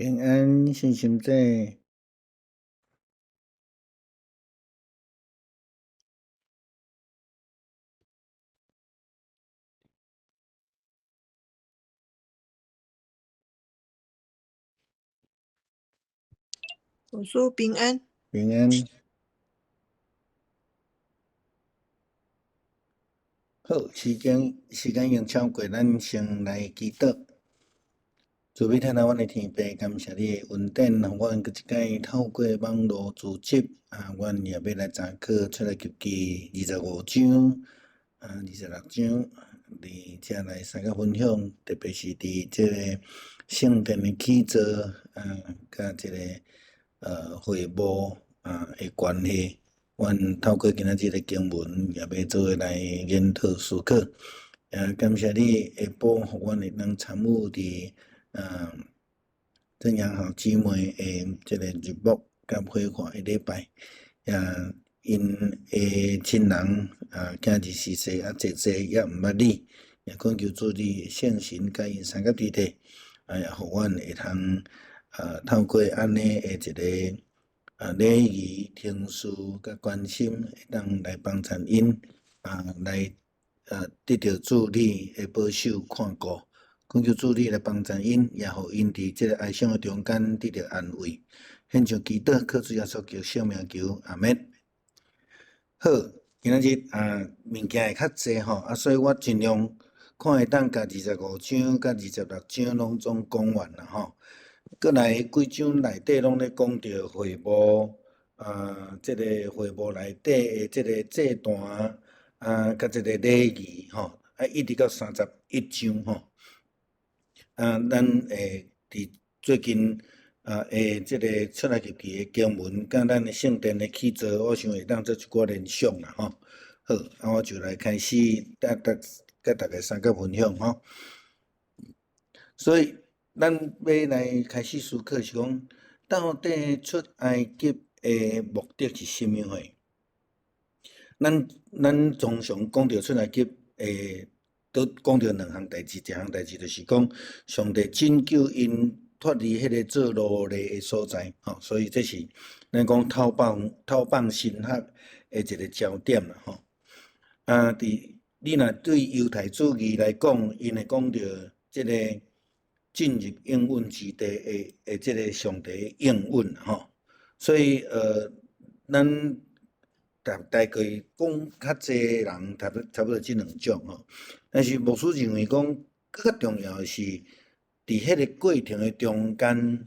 平安，信心姐。牧師平安。平安。好，時間已經超過，咱先來祈禱。慈悲疼愛阮的天父，感謝你的恩典，予阮閣一擺透過網路組織，啊，阮也欲來查考出埃及記25章，啊，26章，佇遮來相佮分享，特別是佇這个聖殿的起造，啊，佮這个會幕啊的關係，阮透過今仔日的經文，也欲做伙來研討思考。啊，感謝你下晡予阮會當參與佇曾陽豪姊妹的這个日牧佮火化的禮拜，啊，𪜶的親人啊，囝兒逝世啊，姐姐猶毋捌你，也懇求主你聖神佮𪜶相佮佇咧，啊，也予阮會通啊，透過按呢的一个啊禮儀程序佮關心，會當來幫贊𪜶啊，來啊得著主你的保守看顧。懇求主你來幫贊𪜶，也予𪜶佇這个哀傷的中間得著安慰。獻上祈禱，靠主耶穌基督聖名求，阿們。好，今仔日啊，物件會較濟吼，啊，所以我盡量看會當共25章佮26章攏總講完啦吼。閣來幾章內底攏咧講著會幕啊，這个會幕內底的這个祭壇啊，佮這个禮儀吼，啊，一直到31章吼。啊，咱會佇最近啊，會這个出埃及記的經文，佮咱的聖殿的起造，我想會當做一寡聯想啦吼。好，啊，我就來開始，佮大家相佮分享吼。所以，咱欲來開始思考是講，到底出埃及的目的是啥物貨？咱通常講著出埃及的，都講著兩項代誌，一項代誌就是講上帝拯救𪜶脫離彼个做奴隸的所在，吼，所以這是咱講透放神學的一个焦點啦，吼。啊，佇你若對猶太主義來講，𪜶會講著這个進入應允之地的這个上帝的應允，吼。所以咱大概講較濟人，差不多這兩種吼。但是牧師認為講，閣較重要的是，佇彼个過程的中間，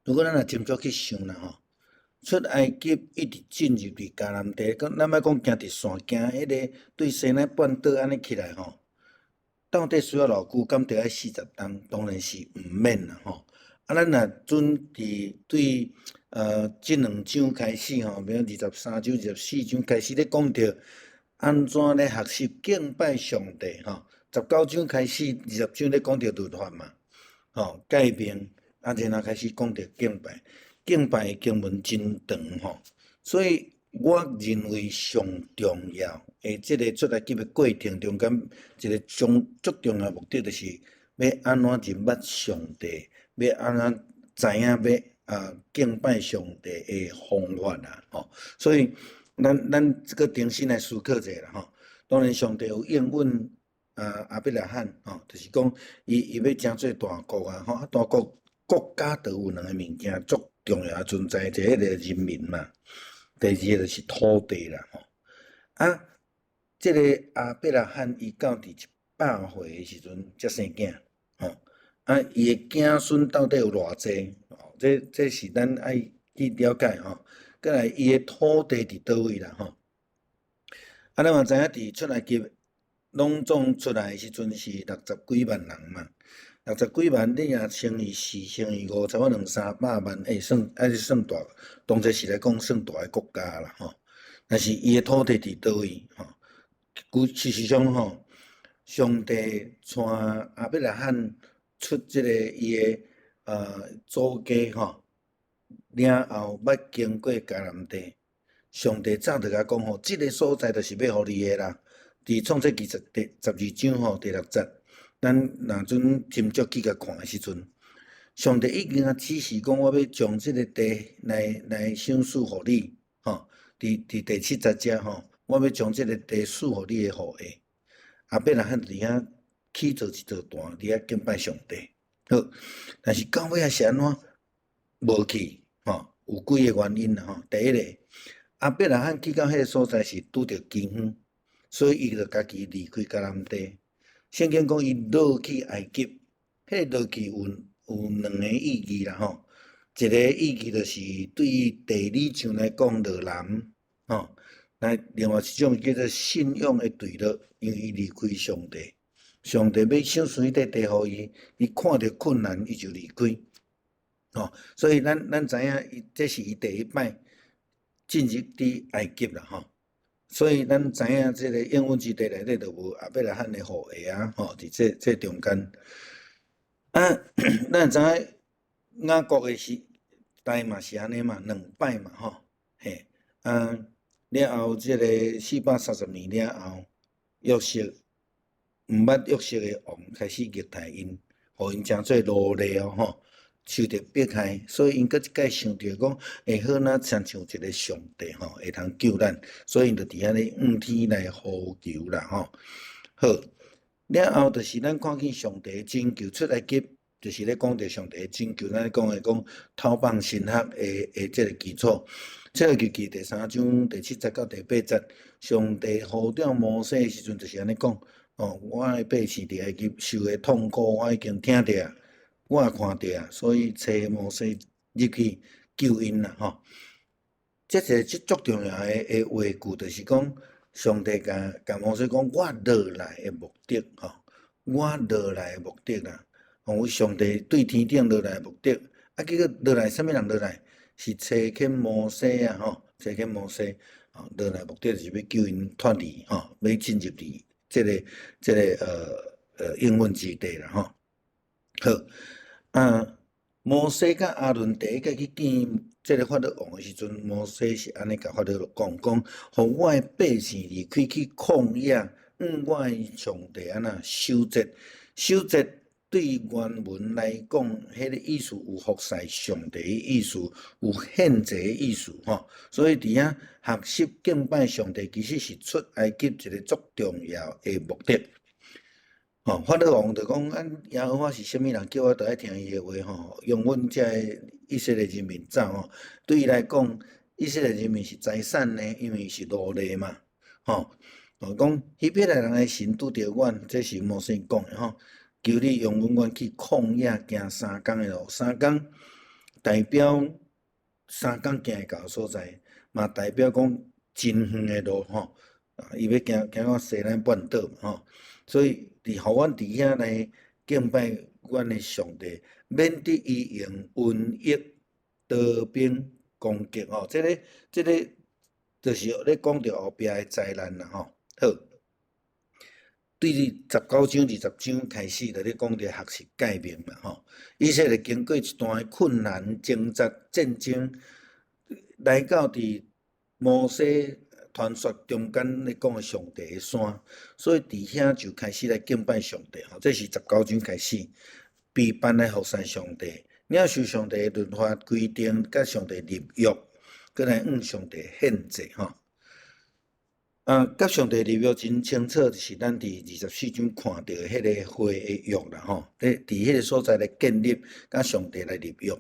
如果咱若斟酌去想啦吼，出埃及一直進入佇迦南地，講咱莫講行直線，行彼个對西奈半島按呢起來吼，到底需要偌久？敢著愛40冬？當然是毋免啦吼。啊，咱若準佇對這兩章開始吼，比如23章、24章開始咧講著按怎咧學習敬拜上帝吼，19章開始，20章咧講著律法嘛，吼，誡命，啊，然後開始講著敬拜，敬拜的經文真長吼，所以我認為上重要的這个出埃及的過程中間，一个上足重要的目的，就是欲按怎認捌上帝，欲按怎知影欲啊敬拜上帝的方法啦，吼，所以咱這个重新來思考一下啦，吼。當然上帝有應允啊亞伯拉罕，吼，就是講伊欲成做大國啊，吼，啊大國國家就有兩个物件足重要的存在，一个就是人民嘛，第二个就是土地啦，吼。啊，這个亞伯拉罕伊到佇100歲的時陣才生囝，吼。啊，伊的子孫到底有偌濟？吼，這是咱愛去了解吼。閣來，伊的土地佇佗位啦？吼。啊，咱嘛知影佇出埃及攏總出來的時陣是六十幾萬人嘛，六十幾萬，你若乘以四，乘以五，差不多兩三百萬，欸，算還是算大，當陣時來講算大的國家啦，吼。但是伊的土地佇佗位？吼，事實上吼，上帝帶亞伯拉罕出這个伊的祖家吼，了後欲經過迦南地，上帝早就共講吼，這个所在就是欲予你的啦。佇創世記第12章吼第六節，咱若準斟酌去共看的時陣，上帝已經啊指示講，我欲將這个地來賞賜予你，吼，佇第七節遮吼，我欲將這个地賜予你的後裔。亞伯拉罕佇遐起造一座壇，佇遐敬拜上帝。好，但是到尾仔是按怎無去？吼，有幾个原因啦吼。第一个，亞伯拉罕去到彼个所在是拄著饑荒，所以伊就家己離開迦南地。聖經講伊落去埃及，彼个落去有兩个意義啦吼。一个意義就是對地理上來講落南，吼。那另外一種叫做信仰的墜落，因為伊離開上帝，上帝欲賞賜彼塊地予伊，伊看著困難，伊就離開，吼。所以咱知影，這是伊第一擺進入佇埃及啦，吼。所以咱知影這个應允之地內底就無亞伯拉罕的後裔啊，吼，佇這中間。啊，咱知影雅各的時代嘛是按呢嘛，兩擺嘛，吼，嘿，啊。了後，這个430年了後，約瑟毋捌約瑟的王開始虐待𪜶，予𪜶成做奴隸哦吼，受著迫害，所以𪜶閣一擺想著講，會好若親像一个上帝吼，會通救咱，所以𪜶就佇遐咧向天來呼求啦吼。好，了後就是咱看見上帝拯救出埃及，就是咧講著上帝拯救，咱講的講偷放神學的這个基礎。出埃及記第三章第七節到第八節，上帝呼召摩西的時陣，就是按呢講：哦，我的百姓佇埃及受的痛苦，我已經聽著啊，我也看著啊，所以差摩西入去救𪜶啦，吼。這一個足重要的話句，就是講上帝共摩西講，我落來的目的，吼，我落來的目的啦，哦，上帝對天頂落來的目的，啊，結果落來啥物人落來？是差遣摩西啊，吼，差遣摩西，吼，落來目的就是欲救𪜶脫離，吼，欲進入佇這个應允之地啦，吼。好，啊，摩西佮亞倫第一擺去見這个法老王的時陣，摩西是按呢共法老講，講，予我的百姓離開去曠野，向我的上帝按怎守節，守節。對原文來講，彼个意思有服侍上帝的意思，有獻祭的意思，吼。所以佇遐學習敬拜上帝，其實是出埃及一个足重要的目的。吼，法老王就講：啊，耶和華是啥物人？叫我著愛聽伊的話，吼，容阮這个以色列人民走，吼。對伊來講，以色列人民是財產呢，因為是奴隸嘛，吼。哦，講希伯來人的神拄著阮，這是摩西講的，吼。求你容阮阮去曠野行三工的路，三工代表三工行會到所在，嘛代表講真遠的路吼。啊，伊欲行行到西奈半島嘛吼，所以佇予阮佇遐來敬拜阮的上帝，免得伊用瘟疫、刀兵攻擊吼。這个就是咧講著後壁的災難啦吼。好。對19章、20章開始，就咧講著學習誡命嘛吼。以色列經過一段的困難、掙扎、戰爭，來到佇摩西傳說中間咧講的上帝的山，所以佇遐就開始來敬拜上帝吼。這是十九章開始，備辦來服侍上帝，領受上帝的律法規定，佮上帝立約，閣來向上帝獻祭吼。啊，佮上帝立約真清楚，就是咱佇24章看著的彼个會的約啦吼。佇彼个所在來建立，佮上帝來立約。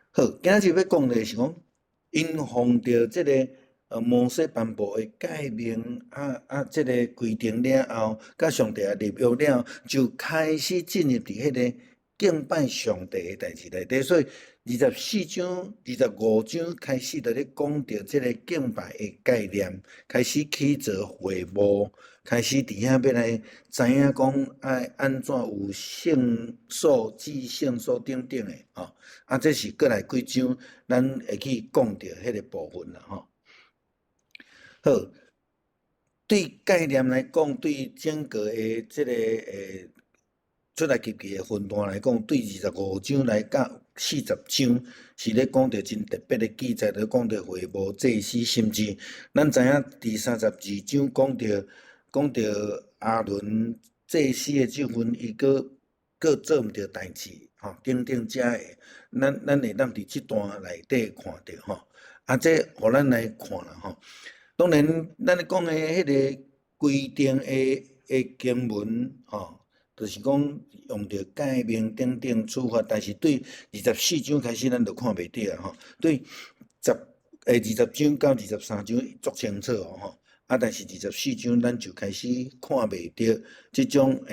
好，今仔日欲講的是講，𪜶奉著這个摩西頒布的誡命啊，這个規定了後，佮上帝也立約了後，就開始進入佇彼个敬拜上帝的代誌內底。所以24章、25章開始就咧講著這个敬拜的概念，開始起造會幕，開始佇遐欲來知影講愛按怎有聖所、至聖所等等的吼。啊，這是閣來幾章，咱會去講著彼個部分啦吼。好，對概念來講，對整個的這个出埃及記的分段來講，對25章來到40章，是咧講著真特別的記載，咧講著會幕祭司，甚至咱知影佇32章講著亞倫祭司的這份，伊閣閣做毋著代誌，吼，等等遮个，咱會當佇這段內底看著吼。啊，這予咱來看啦吼。當然，咱咧講的彼个規定的經文吼，就是講用著誡命等等處罰，但是對24章開始，咱就看袂著啊吼。對20章到23章足清楚哦吼。啊，但是24章咱就開始看袂著這種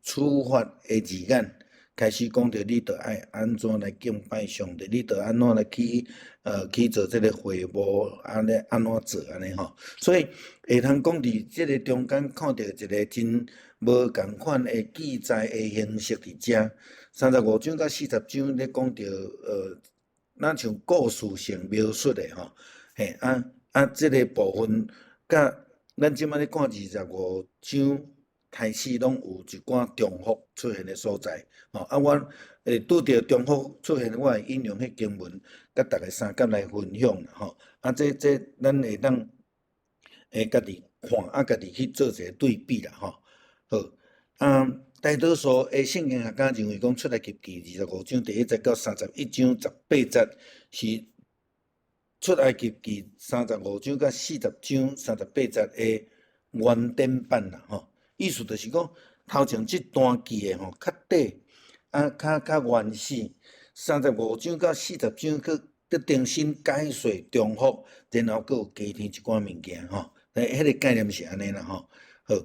處罰的字眼，開始講著你著愛按怎來敬拜上帝，你著按怎來去做這个會幕，按呢按怎做按呢吼。所以會通講佇這个中間看著一个真無仝款的記載的形式佇遮。35章到40章咧講著若像故事性描述的吼，嘿啊啊，這个部分。佮咱這擺咧看25章開始，攏有一寡重複出現的所在，吼啊！我會拄著重複出現，我會引用彼經文，佮逐家相佮來分享吼。啊，這咱會當會家己看，啊，家己去做一个對比啦，吼。好，啊，大多數的聖經學家認為講出埃及記25章第1節到31章18節是出埃及記35章佮40章38節的原典版啦，吼，意思就是講頭前這段記的吼較短，啊較原始，三十五章到四十章閣閣重新解說重複，然後閣有加添一寡物件吼，彼个概念是按呢啦吼。好，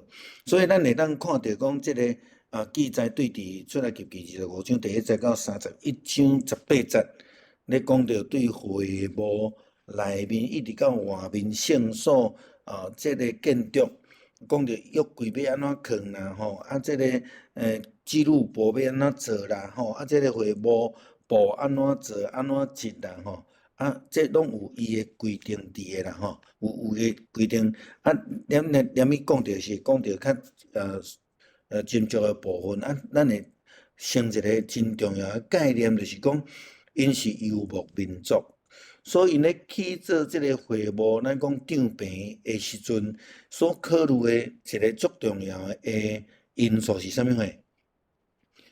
所以咱會當看著講這个啊記載對佇出埃及記25章第1節到31章18節，咧講著對會幕內面一直到外面聖所啊，這个建築，講著約櫃欲按怎囥啦吼，啊，這个基路伯欲按怎做啦吼，啊，這个會幕布按怎做，按怎織啦吼，啊，這攏有伊的規定佇的啦吼，有伊的規定。啊，連連連物講著是講著較斟酌的部分，啊，咱會成一个真重要的概念，就是講，𪜶是遊牧民族。所以𪜶咧去做這个會幕，咱講帳棚的時陣，所考慮的一个足重要的因素是啥物貨？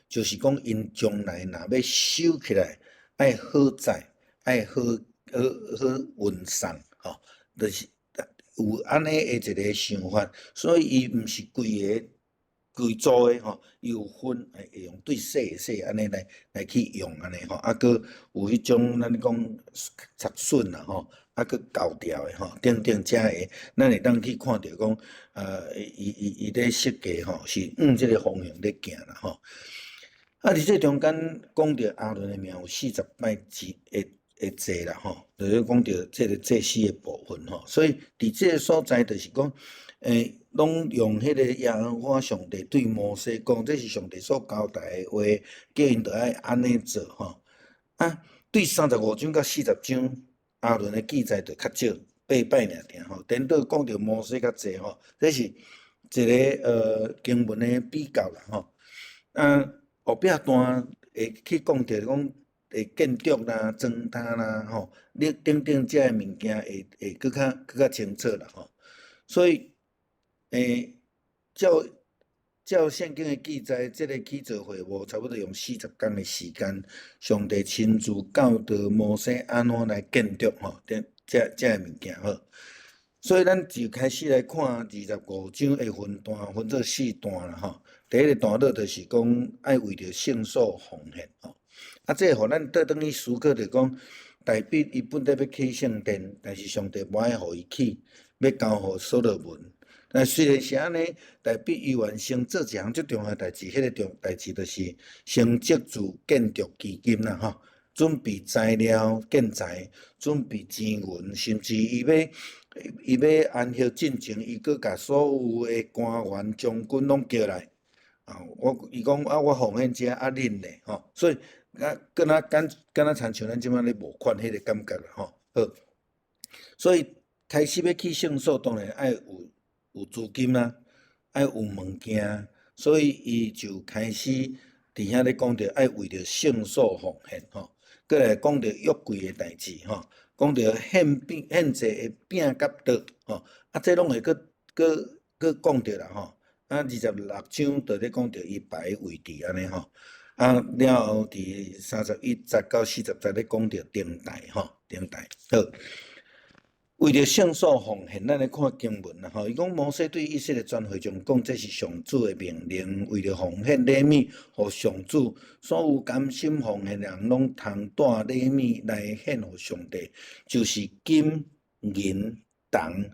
就是講𪜶將來若欲收起來，愛好載，愛好好好運送，吼，就是有按呢的一个想法。所以伊毋是規个規組的吼，伊有分會用對細細按呢來去用按呢吼，啊，閣有彼種咱講尺寸啦吼，啊，閣厚條的吼，等等遮个，咱會當去看著講，伊咧設計吼，是向這个方向咧行啦吼。啊，佇這中間講著亞倫的名有40擺之的濟啦吼，就是講著這个祭司的部分吼，所以佇這个所在就是講，攏用彼个耶和華上帝對摩西講，這是上帝所交代的話，叫𪜶著愛按呢做吼。啊，對35章到40章，亞倫的記載就較少，八擺爾爾吼。顛倒講著摩西較濟吼，這是一个經文的比較啦吼。啊，後壁段會去講著講會建築啦、磚塔啦吼，你等等這个物件會閣較清楚啦吼。所以，照聖經的記載，這个去做會幕差不多用40工的時間，上帝親自教導摩西按怎來建築吼，這个物件好。所以咱就開始來看二十五章的分段，分做四段啦吼。第一个段落就是講愛為著聖所奉獻吼。啊，這個予咱倒轉去思考，就講大衛伊本來欲起聖殿，但是上帝無愛予伊起，欲交予所羅門。但雖然是按呢，大衛伊完成做一項足重要的代誌，彼个重代誌就是先積聚建築基金啦吼，準備材料建材，準備錢銀，甚至伊欲安息進前，伊閣共所有的官員將軍攏叫來，啊，伊講啊，我奉獻這啊，恁咧吼，所以啊，敢若親像咱這擺咧募款彼个感覺啦吼。好，所以開始欲起聖所，當然愛有資金啦，愛有物件，所以伊就開始佇遐咧講著愛為著聖所奉獻吼，閣來講著約櫃的代誌吼，講著獻餅獻祭的餅佮刀吼，啊，這攏會閣講著啦吼。啊，26章就咧講著伊擺位置按呢吼。啊，了後佇31節到40節咧講著燈臺吼，燈臺好。為著聖所奉獻，咱來看經文啦吼。伊講摩西對以色列全會眾講，這是上主的命令，為著奉獻禮物予上主，所有甘心奉獻的人，攏通帶禮物來獻予上帝，就是金銀銅、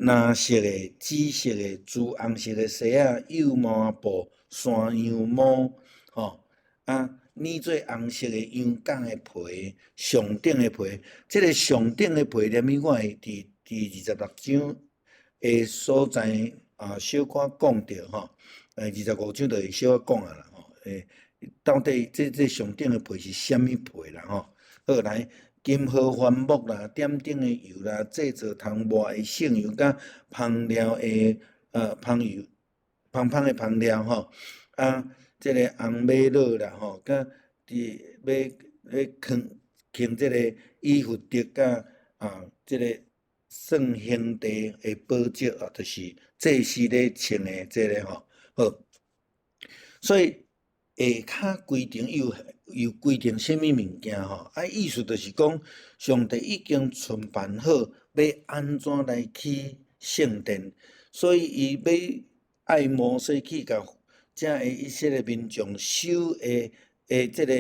藍色的、紫色的、朱紅色的紗仔、幼毛布、山羊毛，吼啊，染做紅色的羊角的皮，上等的皮。這個上等的皮，連物我會佇26章的所在啊，小可講著吼。25章就會小可講啊啦吼。到底這上等的皮是啥物皮啦吼？好來，金合歡木啦，點燈的油啦，製作通抹的聖油，佮香料的香油，芳芳的香料吼。啊，這個紅瑪瑙啦吼，佮佇欲欲囥囥這個以弗得佮啊，這個算兄弟的寶石啊，就是祭司咧穿的這個吼。好，所以下跤規定有規定啥物物件吼？啊，意思就是講，上帝已經準備好欲按怎來起聖殿，所以伊欲愛摩西去共遮个以色列民眾守的這個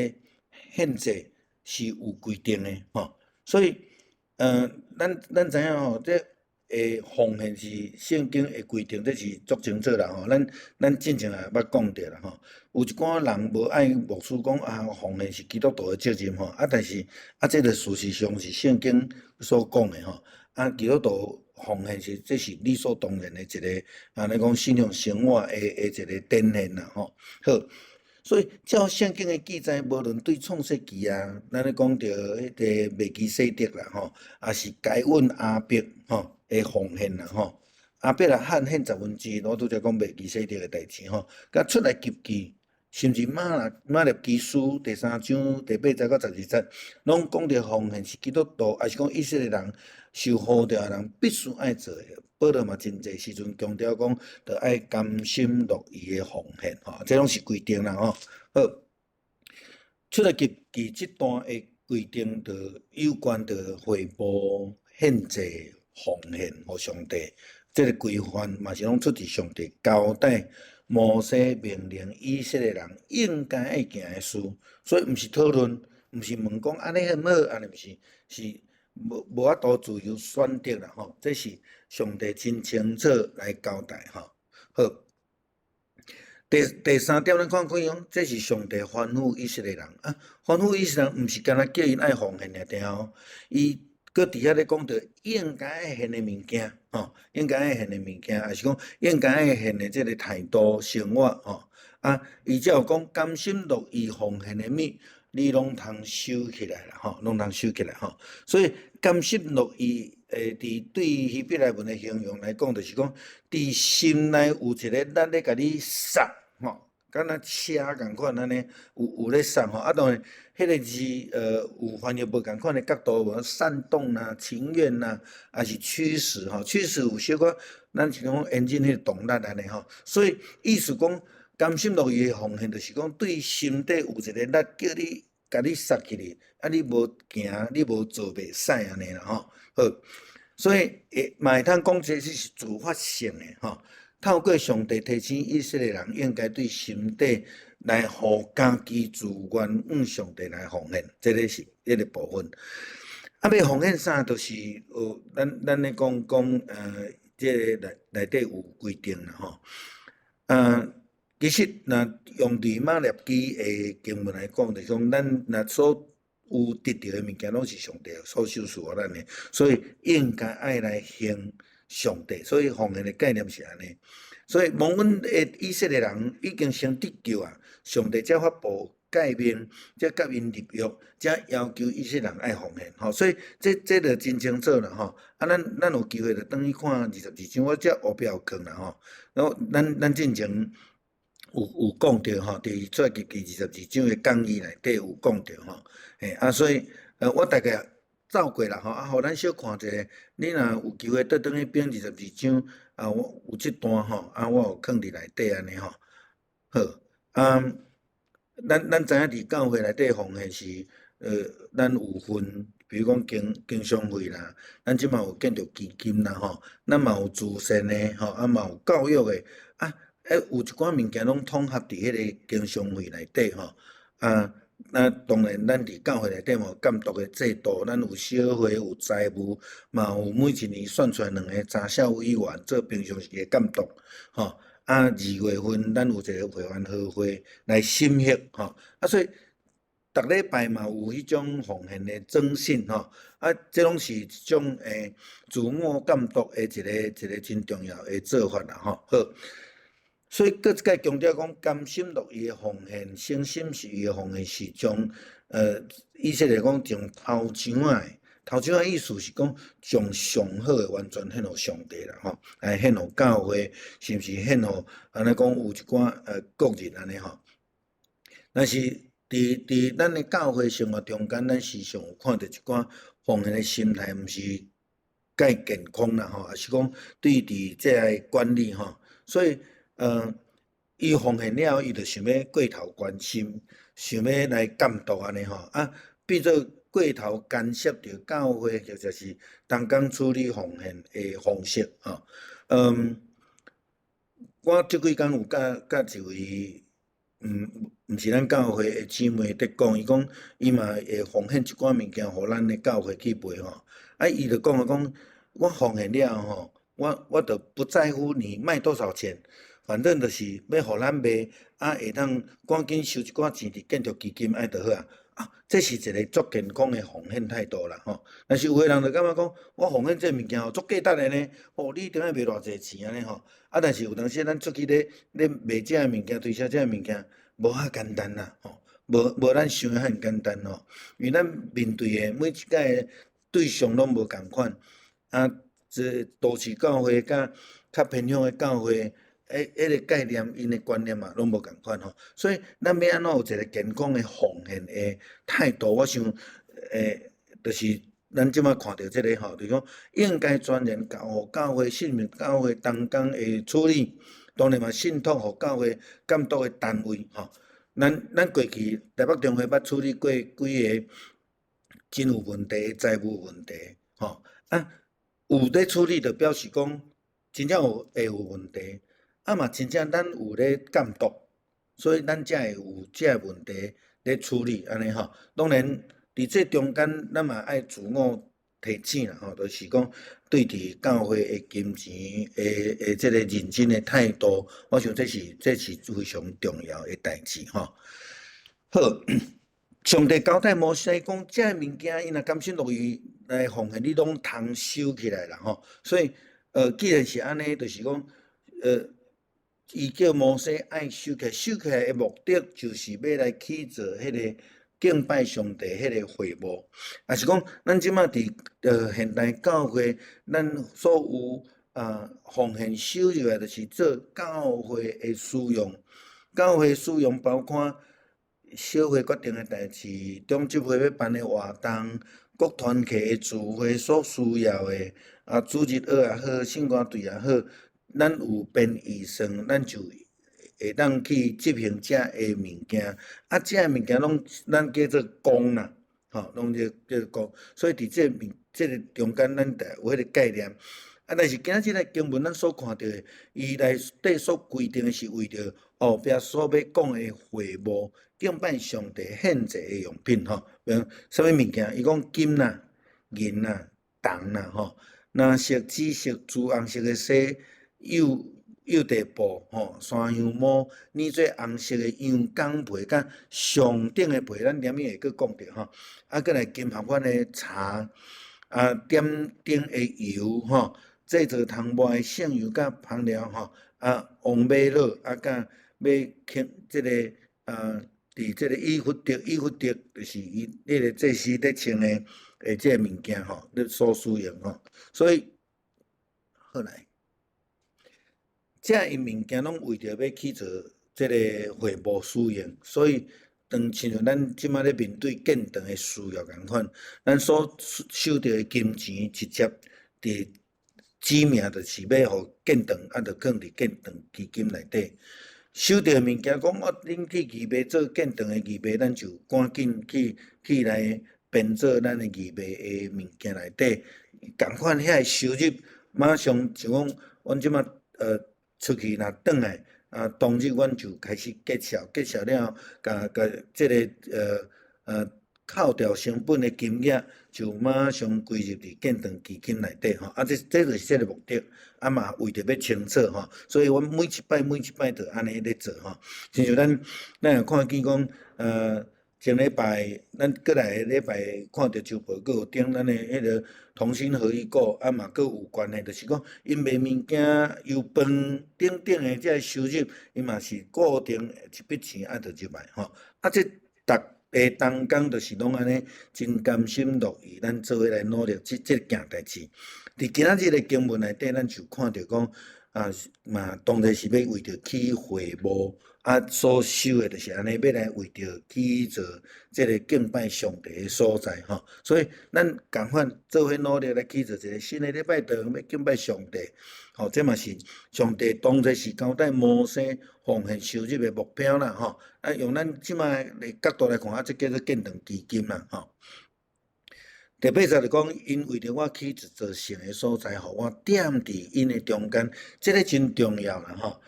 獻祭是有規定的吼。所以，咱知影吼，這奉獻是聖經的規定，這是足清楚啦吼。咱進前也捌講著啦吼。有一寡人無愛牧師講啊，奉獻是基督徒的責任吼。啊，但是啊，這個事實上是聖經所講的吼。啊，基督徒奉獻是這是理所當然的一個，按呢講信仰生活的一個展現啦吼。好，所以照聖經的記載，無論對創世記啊，咱咧講著彼個麥基洗德啦吼，抑是該隱亞伯吼的奉獻啦吼，亞伯拉罕獻十分之一，我拄才講麥基洗德的代誌吼，佮出埃及記，甚至馬拉基書第三章第八節到十二節，攏講著奉獻是基督徒，抑是講以色列人受呼召的人必須愛做的。保羅嘛真濟時陣強調講，著愛甘心樂意的奉獻吼，這攏是規定啦吼。好，出埃及記這段的規定，就有關著會幕獻祭奉獻予上帝，這個規範嘛是攏出自上帝交代摩西命令以色列人應該愛行的事，所以毋是討論，毋是問講按呢好毋好，按呢毋是，是無法度自由選擇啦吼，這是上帝真清楚來交代吼。好，第三點，咱看看講，這是上帝吩咐以色列人啊，吩咐以色列人，毋是干焦叫𪜶愛奉獻爾爾哦，伊閣佇遐咧講著應該愛獻的物件吼，應該愛獻的物件，抑是講應該愛獻的這個態度生活吼。啊，伊才有講甘心樂意奉獻的物，你攏通收起來啦吼，攏通收起來吼。所以甘心樂意，佇對希伯來文的形容來講，就是講佇心內有一個力咧共你捒吼，敢若車仝款按呢，有咧捒吼。啊，當然，彼個字有翻譯無仝款的角度，無煽動啦、情願啦，抑是驅使吼，驅使有小可，咱是講引進彼個動力按呢吼。所以意思講，甘心樂意的奉獻，就是講對心底有一個力叫你，共你捒起去，啊，你無行，你無做袂使按呢啦吼。好，所以會嘛會通講這是自發性的吼。透過上帝提醒以色列人，應該對心底來予家己自願向上帝來奉獻，這個是彼個部分。啊，欲奉獻啥，就是咱咧講講，這個內底有規定啦吼。其實若用佇馬拉基的經文來講，就是講咱若所有得著的物件，攏是上帝所賞賜予咱的，所以應該愛來還上帝。所以奉獻的概念是按呢。所以蒙恩的以色列人已經先得救啊，上帝才發布誡命，才佮𪜶立約，才要求以色列人愛奉獻。吼，所以這就真清楚啦吼。啊，咱有機會就轉去看22章，我這後壁有囥啦吼。然後咱進前有講著吼，佇出埃及記22章的講義內底有講著吼。嘿，啊，所以我大概走過啦吼，啊，予咱小看一下，你若有機會倒轉去編22章，啊，我有這段吼，啊，我有囥佇內底按呢吼。好，啊，咱知影佇教會內底奉獻是，咱有分，比如講經商費啦，咱這馬有建築基金啦吼，咱嘛有慈善的吼，啊嘛有教育的，啊，有一寡物件攏統合佇彼个經商費內底吼，啊，那當然咱佇教會內底嘛有監督的制度，咱有小會有財務，嘛有每一年選出來兩个查痟委員做平常時的監督，吼。啊，2月份咱有一个會員和會來審核，吼，啊，所以逐禮拜嘛有彼種奉獻的徵信，吼，啊，這攏是一種自我監督的一個真重要的做法啦，吼。好，所以閣一擺強調講，甘心樂意的奉獻，誠心實意的奉獻是將，意思來講，將頭獎仔。頭獎仔意思是講，將上好的完全獻予上帝啦，吼，來獻予教會，是毋是獻予按呢講有一寡個人按呢吼？但是佇咱的教會生活中間，咱時常有看著一寡奉獻的心態，毋是介健康啦，吼，抑是講對佇這个管理吼，所以伊奉獻了後，伊就想欲過頭關心，想欲來監督按呢吼，啊，變做過頭干涉著教會或者是同工處理奉獻的方式吼。我這幾工有佮一位，毋是咱教會的姊妹佇講，伊講伊嘛會奉獻一寡物件予咱的教會去賣吼。啊，伊就講啊講，我奉獻了吼，我就不在乎你賣多少錢，反正就是欲予咱賣，啊，會當趕緊收一寡錢佇建築基金愛就好啊。啊，這是一个足健康的奉獻態度啦，吼。但是有的人就感覺講，我奉獻這物件吼足價值的呢，吼，你一定愛賣偌濟錢按呢吼。啊，但是有當時咱出去咧賣這个物件、推銷這个物件，無遐簡單啦，吼，無咱想的遐簡單吼。因為咱面對的每一擺對象攏無仝款，啊，這都市教會佮較偏鄉的教會，彼个概念、𪜶的觀念嘛，攏無仝款吼。所以咱欲按怎有一个健康的奉獻的態度，我想，就是咱這馬看著這个吼，就是講應該全然交予教會信任教會同工的處理，當然嘛信託予教會監督的單位吼。咱過去台北中會捌處理過幾个真有問題的財務問題，吼啊，有咧處理就表示講真正有會有問題。啊嘛，真正咱有咧監督，所以咱才會有這个問題咧處理按呢吼。當然，佇這中間，咱嘛愛自我提醒啦吼，就是講對佇教會的金錢的這个認真的態度，我想這是非常重要的代誌吼。好，上帝交代摩西講，這个物件𪜶若甘心樂意來奉獻，你攏通收起來啦吼。所以，既然是按呢，就是講，伊叫摩西愛收起來，收起來的目的就是欲來去做彼个敬拜上帝彼个會幕。抑是講，咱這馬佇現代教會，咱所有奉獻收入來，就是做教會的使用。教會使用包括小會決定的代誌，中執會欲辦的活動，各團契的聚會所需要的，啊，主日學也好，聖歌隊也好。咱有編預算，咱就會當去執行這个物件。啊，這个物件攏咱叫做公啦，吼，攏叫做公。所以佇這個物這个中間，咱就有彼个概念。啊，但是今仔這个經文咱所看著的，伊內底所規定的是為著後壁所欲講的會幕敬拜上帝獻祭的用品吼，比如啥物物件？伊講金啦、銀啦、銅啦，吼，藍色、紫色、朱紅色的紗。幼緲布吼，山羊毛，染做紅色的羊角皮，佮上等的皮，咱連尾會閣講著吼。啊，閣來金合款的柴，啊，點燈的油吼，製造銅磨的聖油佮香料吼，啊，王瑪瑙啊，佮欲輕這个啊，佇這个以弗得，以弗得就是伊彼个祭司咧穿的這个物件吼，咧所使用吼。所以好來。這个物件攏為著欲去做這个會幕使用，所以當親像咱這馬咧面對建堂的需要仝款，咱所收著的金錢直接佇指名就是欲予建堂，啊，就囥佇建堂基金內底。收著的物件，講哦，恁去預備做建堂的預備，咱就趕緊去來編做咱的預備的物件內底。仝款遐个收入，馬上像講，阮這馬出去若轉來，啊，當日阮就開始結銷，結銷了後，共共這个扣掉成本的金額，就馬上歸入佇建堂基金內底吼。啊，這就是這个目的，啊嘛為著欲清楚吼，所以阮每一擺每一擺都按呢咧做吼。親像咱有看見講，前禮拜咱過來个禮拜看著周報，閣有登咱的彼个同心合意股，啊嘛閣有關係，就是講𪜶賣物件、油飯等等的這个收入，伊嘛是固定一筆錢愛著入來吼。啊，這逐个同工就是攏按呢，真甘心樂意，咱做伙來努力這件代誌。佇今仔日的經文內底，咱就看著講，啊嘛當然是欲為著起會幕，啊所收的就是按呢，欲來為著起做這个敬拜上帝的所在吼。所以咱仝款做伙努力來起做一个新的禮拜堂，欲敬拜上帝。吼，這嘛是上帝當作是交代摩西奉獻收入的目標啦，吼。啊，用咱這馬的角度來看，啊，這叫做建堂基金啦，吼。第八節就講，𪜶為著我起一座聖的所在，予我踮佇𪜶的中間，這个真重要啦，吼。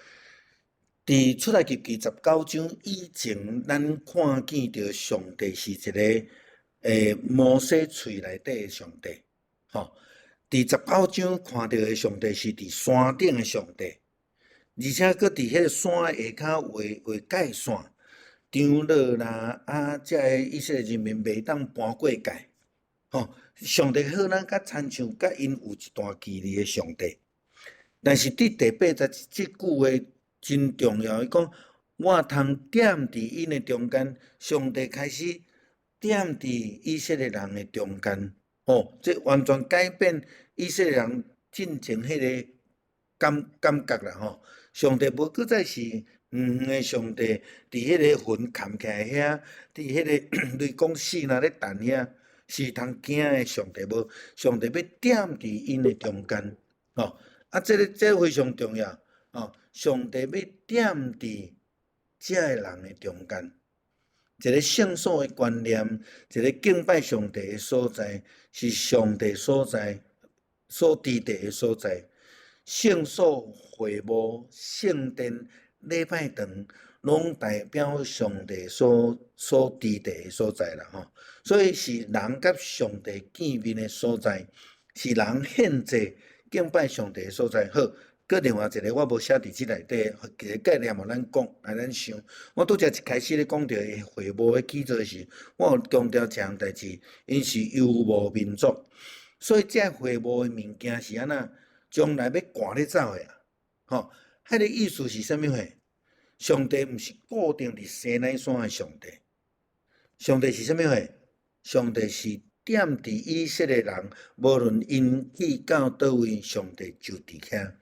佇出埃及記19章以前，咱看見著上帝是一个摩西喙內底的上帝，吼。佇十九章看著的上帝是佇山頂的上帝，而且閣佇彼个山下跤畫畫界線，長老啦啊，這个以色列人民袂當搬過界，吼。上帝好咱較親像佮𪜶有一段距離的上帝，但是佇第八節這句話真重要，伊講我通踮佇𪜶的中間，上帝開始踮佇以色列人的中間，吼，這完全改變以色列人進前彼个感覺啦，吼。上帝無閣再是遠遠的上帝，佇彼個雲崁起來遐，佇彼个雷公四若咧彈遐，是通驚的上帝無？上帝欲踮佇𪜶的中間，吼，啊，這个非常重要，吼，上帝欲踮佇這个人的中間，一个聖所的觀念，一个敬拜上帝的所在，是上帝所在所佇地的所在。聖所、會幕、聖殿、禮拜堂，攏代表上帝所佇地的所在啦，吼。所以是人佮上帝見面的所在，是人獻祭敬拜上帝的所在。好，閣另外一个我無寫佇這內底，一个概念予咱講，來咱想。我拄才一開始咧講著會幕的起做時，我有強調一項代誌，𪜶是遊牧民族，所以這會幕的物件是按怎？將來欲趕咧走的啊，吼，彼个意思是啥物貨？上帝毋是固定佇西奈山的上帝，上帝是啥物貨？上帝是踮佇以色列人，無論𪜶去到佗位，上帝就佇遐。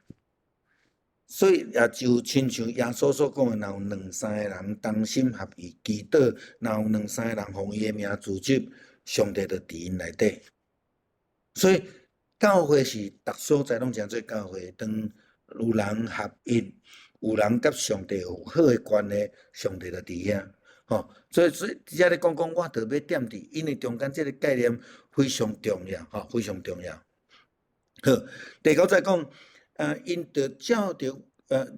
所以也就親像耶穌所講的，若有兩三个人同心合意祈禱，若有兩三個人奉伊的名聚集，上帝就佇𪜶內底。所以教會是逐所在攏稱做教會，當有人合一，有人佮上帝有好的關係，上帝就佇遐。吼，所以遮咧講講，我著欲踮佇𪜶的中間，這个概念非常重要，吼，非常重要。好，第九節講，𪜶著照著，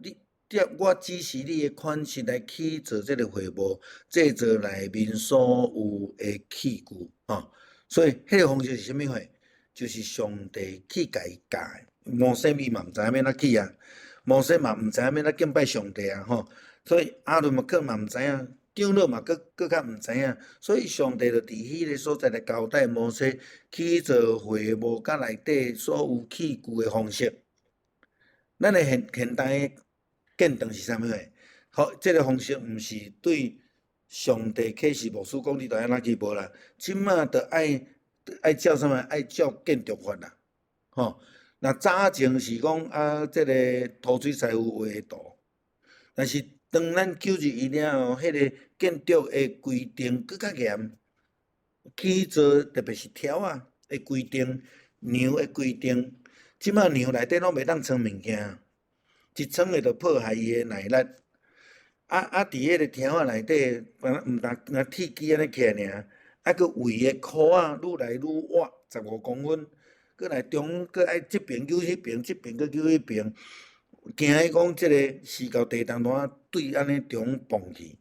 你，照我指示你的款式來起造這个會幕，製造內面所有的器具，吼。所以，彼个方式是啥物貨？就是上帝去共伊教的。摩西伊嘛毋知影欲按怎起啊，摩西嘛毋知影欲按怎敬拜上帝啊，吼。所以亞倫嘛閣嘛毋知影，長老嘛閣閣較毋知影。所以上帝就佇彼个所在來交代摩西起造會幕佮內底所有器具的方式。咱的現代的建堂是啥物貨？好，這个方式毋是對上帝啟示牧師講你著按怎去無啦。這馬著愛照啥物？愛照建築法啦，吼。若早前是講啊，這个塗水師傅畫的圖，但是當咱救入伊了後，彼个建築的規定閣較嚴，起造特別是柱仔的規定、梁的規定，這擺梁內底攏袂當藏物件，一藏的就破壞伊的耐力。啊，佇彼个柱仔內底，敢若毋但若鐵枝按呢起來爾，啊，閣圍的箍仔愈來愈倚，15公分，閣來中閣愛這爿扭彼爿，這爿閣扭彼爿，驚伊講這个時到地動當對按呢中蹦去，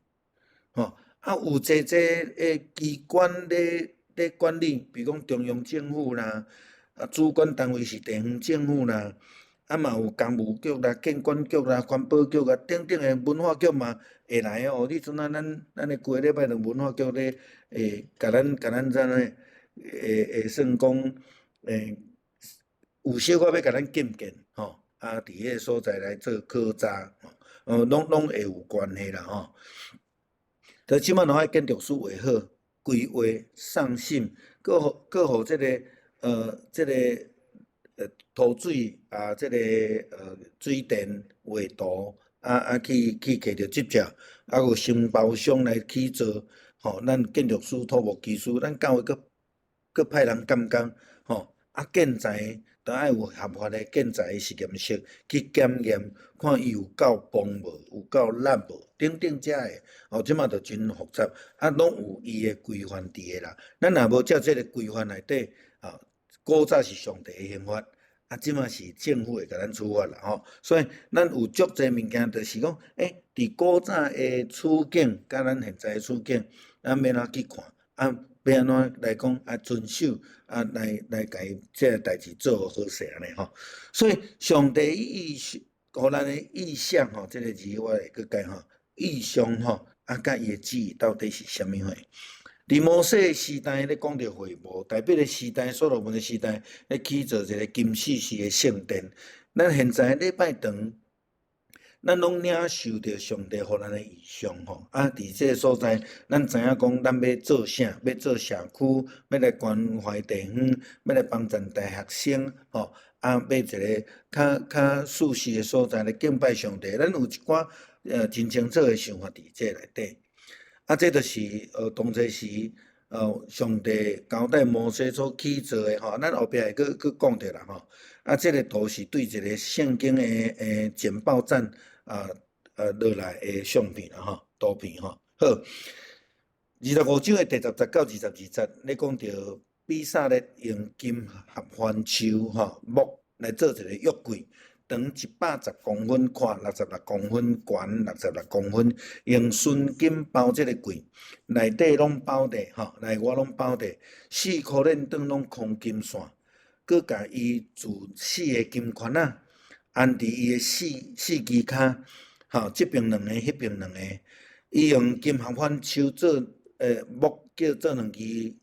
吼，啊有濟濟的機關咧管理，比如講中央政府啦，啊主管單位是地方政府啦，啊嘛有工務局啦、建管局啦、環保局啊等等的文化局嘛會來哦。你陣啊，咱的規個禮拜就文化局咧會共咱怎呢？會算講有小可欲共咱鑑見吼，啊，佇彼个所在來做考察，吼，攏會有關係啦吼。但這擺攏愛建築師畫好規劃送審，閣予這個土水啊，這個水電畫圖，啊去摕著執照，啊有承包商來起造，吼，咱建築師、土木技師，咱教會閣派人監工，吼，啊建材都愛有合法的建材實驗室去檢驗，看伊有夠磅無，有夠力無，等等遮的，哦，這馬就真複雜，啊，攏有伊的規範佇的啦。咱若無照這个規範內底，啊，古早是上帝的刑罰，啊，這馬是政府會共咱處罰啦，吼。所以咱有足濟物件，就是講，佇古早的處境，佮咱現在的處境，咱欲按怎去看？啊，欲按怎來講？啊，遵守啊，來共伊這个代誌做好勢按呢吼。所以上帝異象，予咱的異象吼，這个字我會閣解吼，異象吼，啊，佮伊的旨意到底是啥物貨？佇摩西時代咧講著會幕，大衛的時代、所羅門的時代咧起造一个金獅子的聖殿。咱現在禮拜堂，咱攏領受著上帝予咱的異象吼。啊，佇這个所在，咱知影講，咱欲做啥？欲做社區，欲來關懷地方，欲來幫贊大學生吼。啊，欲一个較舒適的所在來敬拜上帝。咱有一寡真清楚的想法佇這內底。啊，這就是當初時上帝交代摩西所起造的吼，咱後壁會閣講著啦吼。啊，這个圖是對一个聖經的簡報站落來的相片啦吼，圖片吼。好，25章的第10節到22節咧講著比撒列用金合番樹吼木來做一个約櫃，長110公分，寬66公分，懸66公分，用純金包這个櫃，內底攏包地吼，內外攏包地，四箍鏈轉攏箍金線，閣共伊鑄四个金環仔，安佇伊的四支跤，吼，這爿兩個，彼爿兩個，伊用金合番樹做木叫做兩支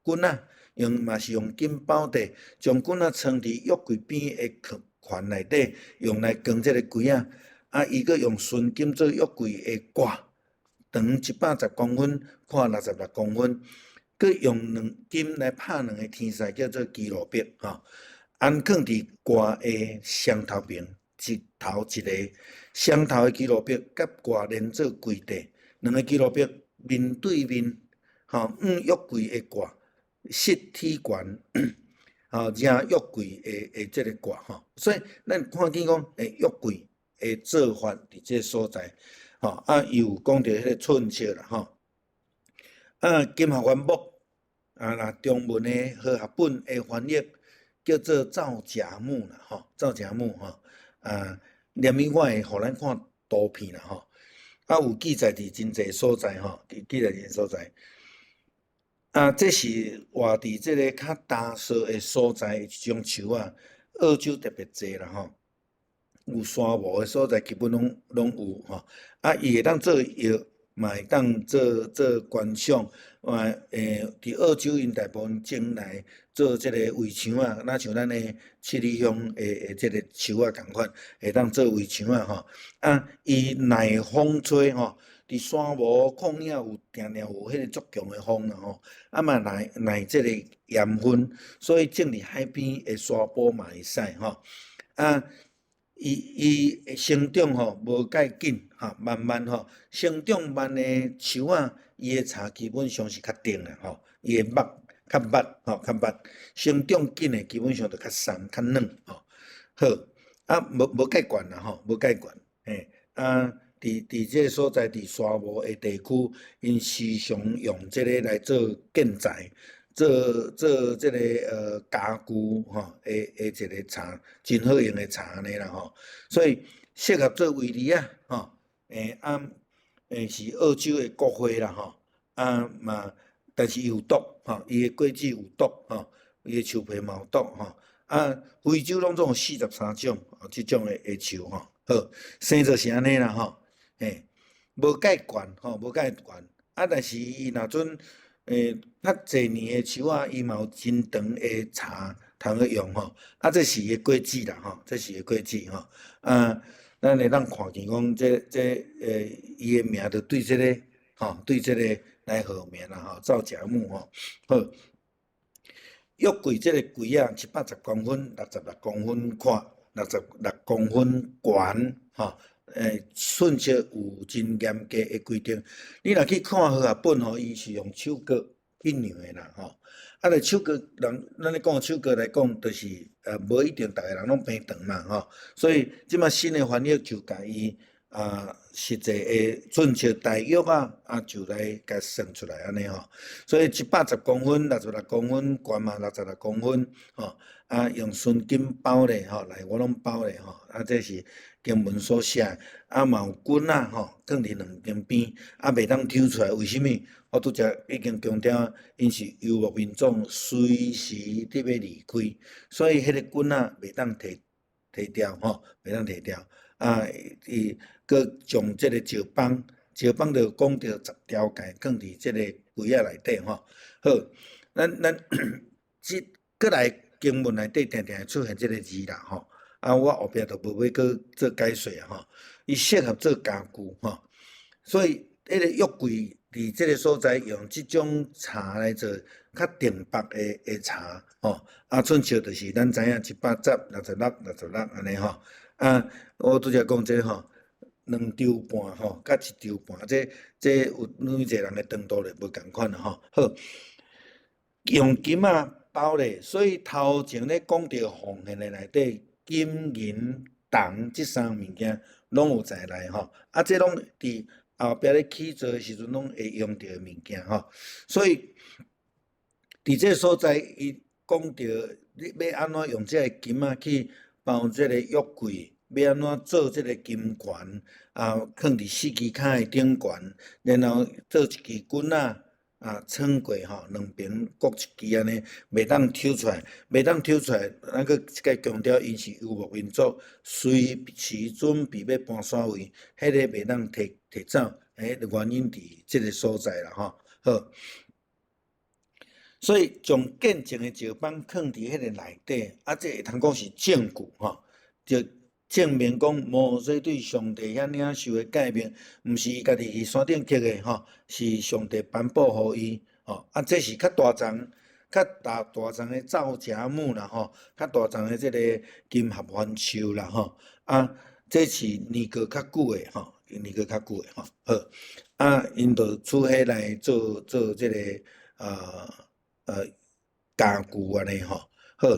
棍仔，用嘛是用金包地，將棍仔藏佇約櫃邊的環內底，用來扛這个櫃仔。啊，伊閣用純金做約櫃的蓋，長110公分，寬66公分，閣用兩金來拍兩个天使，叫做基路伯吼，安囥佇蓋的雙頭爿，一頭一个，雙頭的基路伯佮蓋連做櫃底，兩个基路伯面對面，吼，向約櫃的蓋，膝體懸。吼，遮約櫃的這个蓋吼，所以咱看見講，約櫃的做法佇這个所在，吼，啊，伊有講著彼个寸尺啦，吼，啊，金合歡木，啊，若中文的和合本的翻譯叫做皂莢木啦，吼，皂莢木吼，啊，連伊我會予咱看圖片啦，吼，啊，有記載佇真濟所在，吼，記載真所在。啊，這是活佇這个較乾燥的所在一種樹仔，澳洲特別濟啦吼。有沙漠的所在，基本攏有吼。啊，伊會當做藥，嘛會當做觀賞。啊，佇澳洲𪜶大部分種來做這个圍牆仔，若像咱的七里香的這个樹仔仝款，會當做圍牆仔吼。啊，伊耐風吹吼。佇沙漠曠野有定定有彼个足強的風啦吼，啊嘛耐這个鹽分，所以種佇海邊的沙坡嘛會使吼。啊，伊伊成長吼無蓋緊吼，慢慢吼成長慢的樹仔，伊的柴基本上是較重的吼，伊的肉較密吼，較密。成長緊的基本上就較鬆較軟吼。好，啊無無蓋懸啦吼，無蓋懸，嘿，啊，佇這个所在，佇沙漠的地區，𪜶時常用這个來做建材，做做這个家具吼的一个柴，真好用的柴按呢啦吼。所以適合做圍籬仔吼，啊，是澳洲的國花啦吼，啊嘛，但是伊有毒吼，伊的果子有毒吼，伊的樹皮嘛有毒吼。啊，非洲攏總有43種，這種的樹吼。好，生就是按呢啦吼，嘿，無蓋懸吼，無蓋懸。啊，但是伊若陣較濟年的樹仔，伊嘛有真長的柴通去用吼。啊，這是伊的果子啦吼，這是伊的果子吼。啊，咱會當看見講，這伊的名就對這个吼，對這個來號名啦吼，皂莢木吼。好，約櫃這个櫃仔，110公分，66公分寬，66公分懸吼。寸尺有真嚴格的規定。你若去看和合本吼，伊是用手稿去量的啦吼。啊，咧手稿人，咱咧講手稿來講，就是無一定逐个人攏平長嘛吼。所以這擺新的翻譯就共伊啊，實際的寸尺大約啊，啊就來共算出來按呢吼。所以110公分，六十六公分懸嘛，六十六公分吼。啊，用純金包咧吼，內外攏包咧吼。啊，這是經文所寫，啊嘛有棍仔吼，囥佇兩邊邊，啊袂當抽出來。為啥物？我拄才已經強調，𪜶是遊牧民族，隨時佇欲離開，所以彼个棍仔袂當提提掉吼，袂當提掉。啊，伊閣將這个石枋，石枋就講著十條誡，囥佇這个櫃仔內底吼。好，咱這閣來經文內底定定會出現這个字啦吼。啊，我後壁就無欲閣做解說啊吼。伊適合做家具吼，所以彼个約櫃佇這个所在用這種柴來做較重薄的柴吼。啊，寸尺就是咱知影110、六十六、六十六按呢吼。啊，我拄才講這吼，2丈半吼，佮1丈半，這有愈濟人的長度咧無仝款啦吼。好，用金仔包咧，所以頭前咧講著奉獻的內底，金銀銅這三樣物件攏有在內吼。啊，這攏佇後壁咧起造的時陣攏會用著的物件吼。所以佇這个所在，伊講著你欲按怎用這个金仔去包這个約櫃，欲按怎做這个金環，啊，囥佇四支跤的頂懸，然後做一支棍仔，啊，穿過吼，兩邊各一支按呢，袂當抽出來，袂當抽出來。咱閣一擺強調，𪜶是遊牧民族，隨時準備欲搬徙位，彼个袂當提提走，彼個原因佇這个所在啦吼。好，所以將見證的石枋囥佇彼个內底，啊，這會通講是證據吼，就證明講摩西對上帝遐領受的誡命，毋是伊家己去山頂刻的吼，是上帝頒布予伊吼。啊，這是較大叢、較大大叢的皂莢木啦吼，較大叢的這个金合歡樹啦吼。啊，這是年過較久的吼，年過較久的吼。好，啊，𪜶就取彼來做做這个家具按呢吼。好。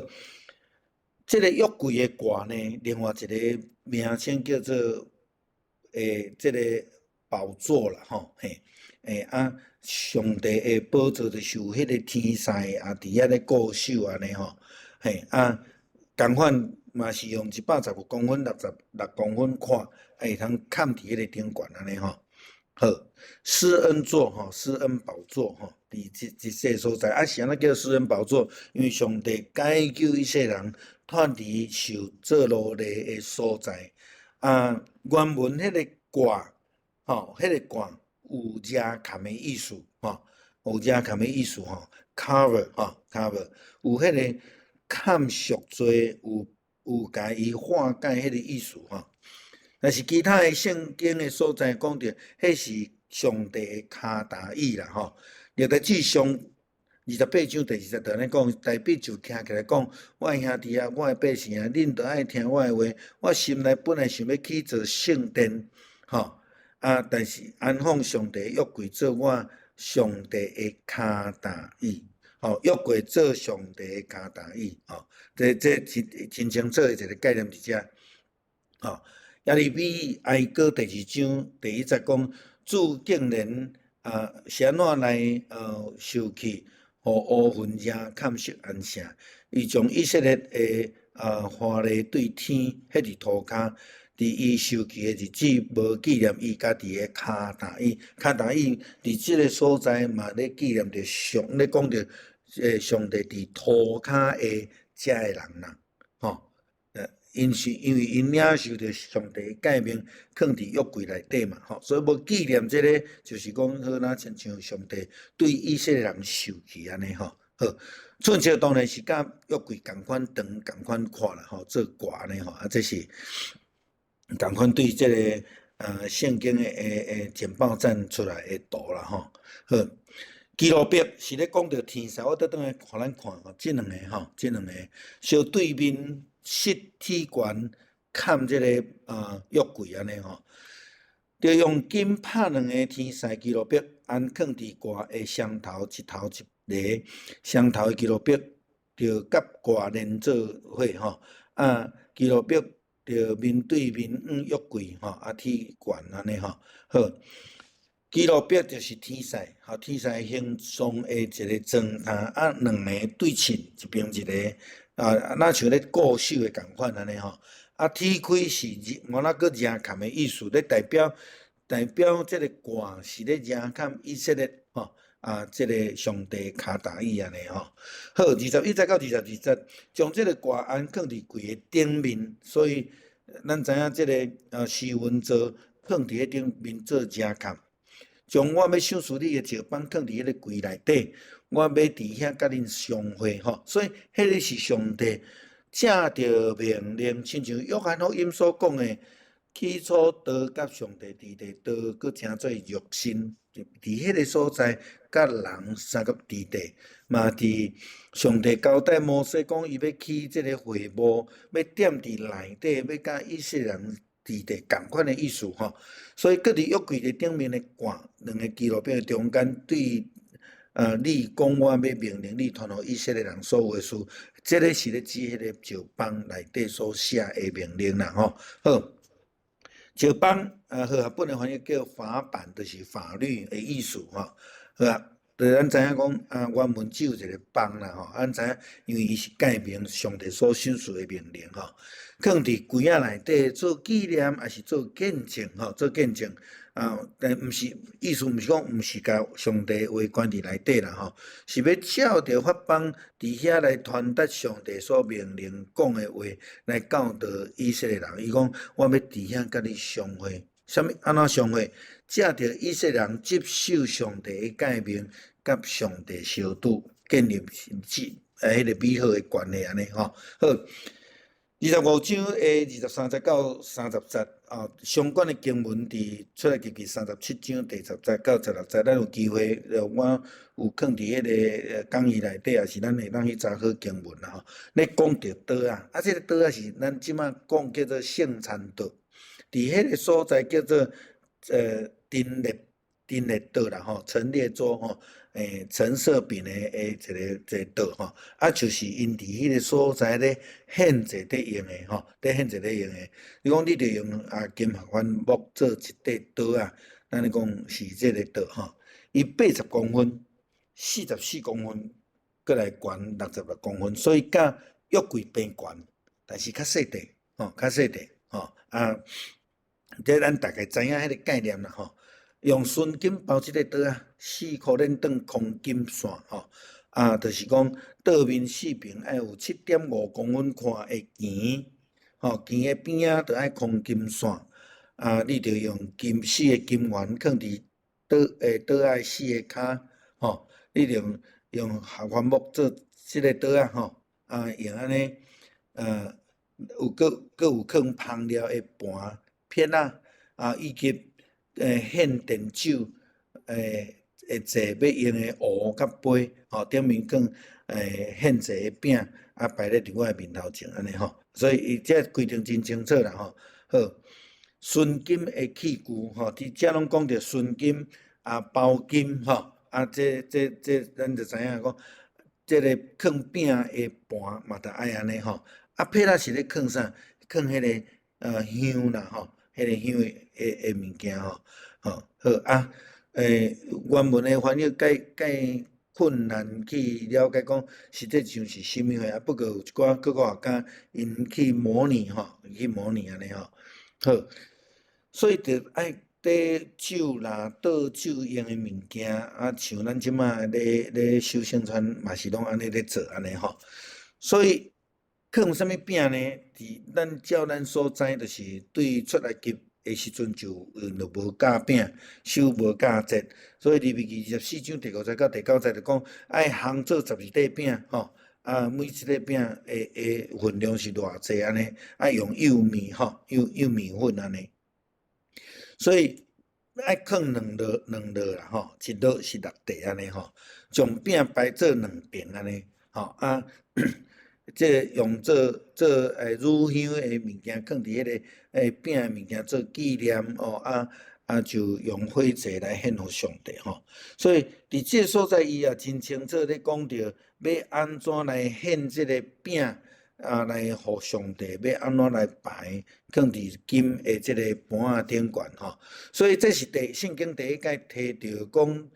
這个約櫃的蓋呢，另外一个名稱叫做這个寶座啦吼，嘿，啊，上帝的寶座就是有彼个天使啊，佇遐咧固守按呢吼，嘿，啊，仝款嘛是用110公分、66公分寬，啊會通崁佇彼个頂懸按呢吼。好，施恩座吼，施恩寶座吼，佇這這個所在，啊是按怎叫施恩寶座？因為上帝解救以色列人脫離受做奴隸的所在。啊，原文彼个蓋，吼，彼个蓋有遮蓋的意思，吼，有遮蓋的意思吼，cover 吼，cover 有彼個崁贖罪，有共伊化解彼個意思吼。但是其他的聖經的所在講著，彼是上帝的跤踏椅啦吼。歷代志上28章第2節就按呢講，大衛就徛起來講：我的兄弟啊，我的百姓啊，恁著愛聽我的話。我心內本來想欲起造聖殿，吼啊，但是安放上帝約櫃做我上帝的跤踏椅，吼，約櫃做上帝的跤踏椅，吼，這真真清楚的一個概念佇遮，吼。耶利米哀歌第二章第1節講，主竟然啊，是按怎來受氣，予烏雲遮崁熄安城？伊將以色列的華麗對天彼佇塗跤，佇伊受氣的日子，無紀念伊家己的跤踏椅。跤踏椅佇這个所在嘛咧紀念著上咧講著上帝佇塗跤的遮的人啦，吼。𪜶是因為𪜶領受著上帝的誡命，囥佇約櫃內底嘛，吼，所以無紀念這个，就是講好若親像上帝對以色列人受氣按呢吼。好，寸尺當然是佮約櫃仝款長、仝款闊啦，吼，做掛按呢吼，啊，這是仝款對這个聖經的情報站出來的圖啦，吼。好，基路伯是咧講著天使，我倒轉來予咱看吼，這兩个吼，這兩个相對面。實體懸崁這个約櫃按呢吼，著用金拍兩个天使基路伯，安囥佇蓋的雙頭一頭一个，雙頭的基路伯著佮蓋連做伙吼，啊基路伯著面對面向約櫃吼，啊鐵懸按呢吼，好，基路伯就是天使，吼，天使形狀的一个狀態，啊兩个對稱，一邊一个。啊，若像咧固守的仝款按呢吼，啊，鐵開是我那閣遮崁的意思，咧代表這个蓋是咧遮崁以色列吼，啊，這个上帝跤踏椅按呢吼。好，21節到22節，將這个蓋安囥佇櫃的頂面，所以咱知影這个施恩座囥佇彼頂面做遮崁。將我欲賞賜你的石枋囥佇彼个櫃內底，我欲佇遐佮恁相會吼，所以彼个是上帝藉著命令，親像約翰福音所講的，起初道佮上帝佇咧，道閣成做肉身，佇彼个所在佮人相佮佇咧，嘛佇上帝交代摩西講，伊欲起這个會幕，欲踮佇內底，欲佮以色列人佇咧仝款的意思吼，所以閣佇約櫃的頂面的蓋兩个基路伯的中間，對你講我欲命令你傳予以色列人所有的事，這个是咧指彼个石枋內底所寫的命令啦吼。好，石枋和合本的翻譯叫法版，就是法律的意思吼。好啊，就咱知影講啊，原文只有一个枋啦吼，咱知影，因為伊是誡命上帝所賞賜的命令吼，囥佇櫃仔內底做紀念，抑是做見證吼，做見證啊，但毋是意思，毋是講毋是共上帝話關佇內底啦吼，是欲照著法枋佇遐來傳達上帝所命令講的話，來教導以色列人。伊講我欲佇遐佮你相會，啥物按怎相會？藉著以色列人接受上帝的誡命，佮上帝相拄，建立彼个美好的關係按呢吼。好，25章的23節到30節啊，相關的經文佇出埃及記37章第10節到16節，咱有機會，我有囥佇彼个講義內底，也是咱會當去查考經文啦吼。咧講著桌仔，啊，這个桌仔是咱這馬講叫做聖餐桌，佇彼个所在叫做陳列桌啦吼，陳列桌吼，陳設餅的一个桌吼，啊，就是𪜶佇彼个所在咧獻祭咧用的吼，咧獻祭咧用的。你講你著用啊金合歡木做一塊桌仔，咱咧講是這个桌吼，伊80公分，44公分，閣來懸66公分，所以佮約櫃平懸，但是較細塊吼，較細塊吼啊。這咱大概知影彼个概念啦吼。用純金包這个桌仔，4箍鏈轉空金線吼。啊，就是講桌面四邊愛有7.5公分寬的弦，吼，弦的邊仔著愛空金線。啊，你著用金四个金環囥佇桌的桌仔四个跤，吼，你用合歡木做這个桌仔吼，啊，用按呢，有閣有囥香料的盤。片仔啊，以及獻奠酒的祭欲用的壺佮杯，吼，頂面囥獻祭的餅，啊擺咧佇我的面頭前按呢吼，所以伊這規定真清楚啦吼。好，純金的器具吼，佇遮攏講著純金啊，包金吼，啊，這咱就知影講，這个囥餅的盤嘛，著愛按呢吼。啊，彼仔是咧囥啥？囥彼个香啦吼，彼个香的物件吼，吼好啊。原文的翻譯較較困難去了解講實際上是啥物貨啊。不過有一寡科學家𪜶去模擬吼，去模擬按呢吼。好，所以著愛綴酒啦、倒酒用的物件啊，像咱這馬咧咧守聖餐嘛是攏按呢咧做按呢吼。所以囥啥物餅呢？佇咱照咱所知，就是對出埃及的時陣就用著無酵餅，守無酵節，所以利未記24章第五節到第九節就講愛烘做12塊餅吼，啊，每一塊餅的份量是偌濟按呢，愛用幼麵吼，幼麵粉按呢。所以愛囥兩籮兩籮啦吼，一籮是六塊按呢吼，將餅排做兩爿按呢吼啊。這个用做做乳香的物件，囥佇彼个餅的物件做紀念哦，啊啊就用火祭來獻予上帝吼。所以佇這个所在，伊也真清楚咧講著欲按怎來獻這个餅啊，來予上帝，欲按怎來排，囥佇金的這个盤仔頂懸吼。所以這是第聖經第一擺提著講，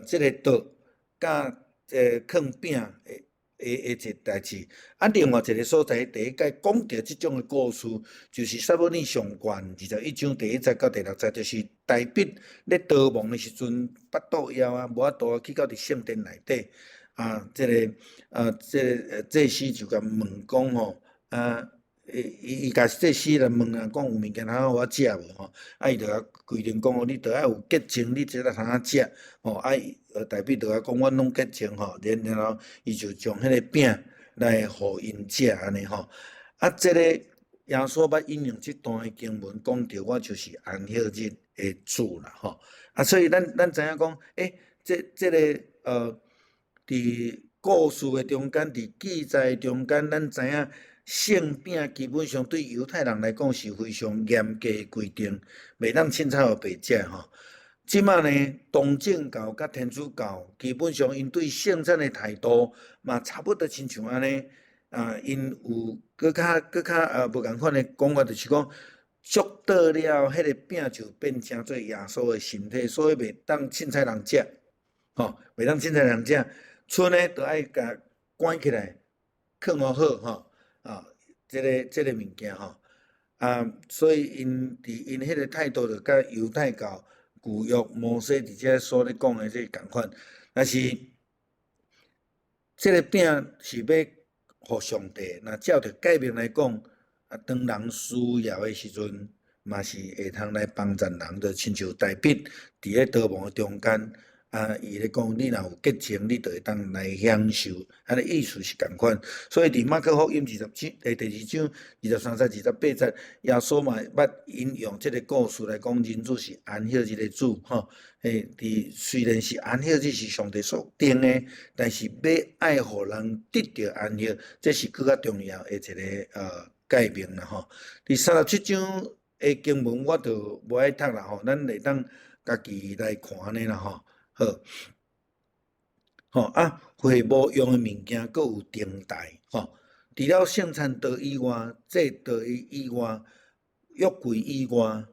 這个桌佮囥餅的一個代誌，啊，另外一個所在，第一擺講著這種的故事，就是撒母耳上卷21章第一節到第六節，就是大衛咧逃亡的時陣，腹肚枵啊，無法度去到佇聖殿內底，啊，這个啊，這个祭司就共問講吼，啊，伊伊共祭司來問啊，講有物件通予我食無吼？啊，伊就共規定講哦，你著愛有潔淨，你才會通食吼。啊，大衛就共講，阮攏潔淨吼，然後伊就將彼個餅來予𪜶食按呢吼。啊，這個耶穌捌引用這段的經文講著，我就是安息日的主啦吼。啊，所以咱知影講，欸，這個佇故事的中間，佇記載中間，咱知影聖餅基本上對猶太人來講是非常嚴格的規定，袂當凊彩予白食吼。這馬呢，東正教佮天主教基本上𪜶對聖餐的態度嘛，差不多親像按呢。啊，𪜶有閣較無仝款的講法，就是講，祝禱了，彼个餅就變成做耶穌的身體，所以袂當凊彩人食，吼，袂當凊彩人食，賰呢，就愛共關起來，囥予好吼，啊，這個物件吼，啊，所以𪜶佇𪜶彼个態度就佮猶太教舊約摩西佇遮所咧講的這仝款，但是這个餅是欲予上帝，若照著誡命來講，啊，當人需要的時陣，嘛是會通來幫贊人，就親像大衛佇咧逃亡的中間，啊，伊咧講，你若有潔淨，你就會當來享受，按呢意思是仝款。所以佇馬可福音20章，第二章23節、28節，耶穌嘛捌引用這个故事來講，人子是安息日的主，吼。佇雖然是安息日是上帝所定的，但是欲愛予人得著安息，這是閣較重要的一个誡命啦吼。佇37章的經文我就無愛讀啦吼，咱會當家己來看按呢啦吼。好，吼啊，會幕用的物件，閣有燈台吼。除了聖餐桌以外，祭桌以外，約櫃以外，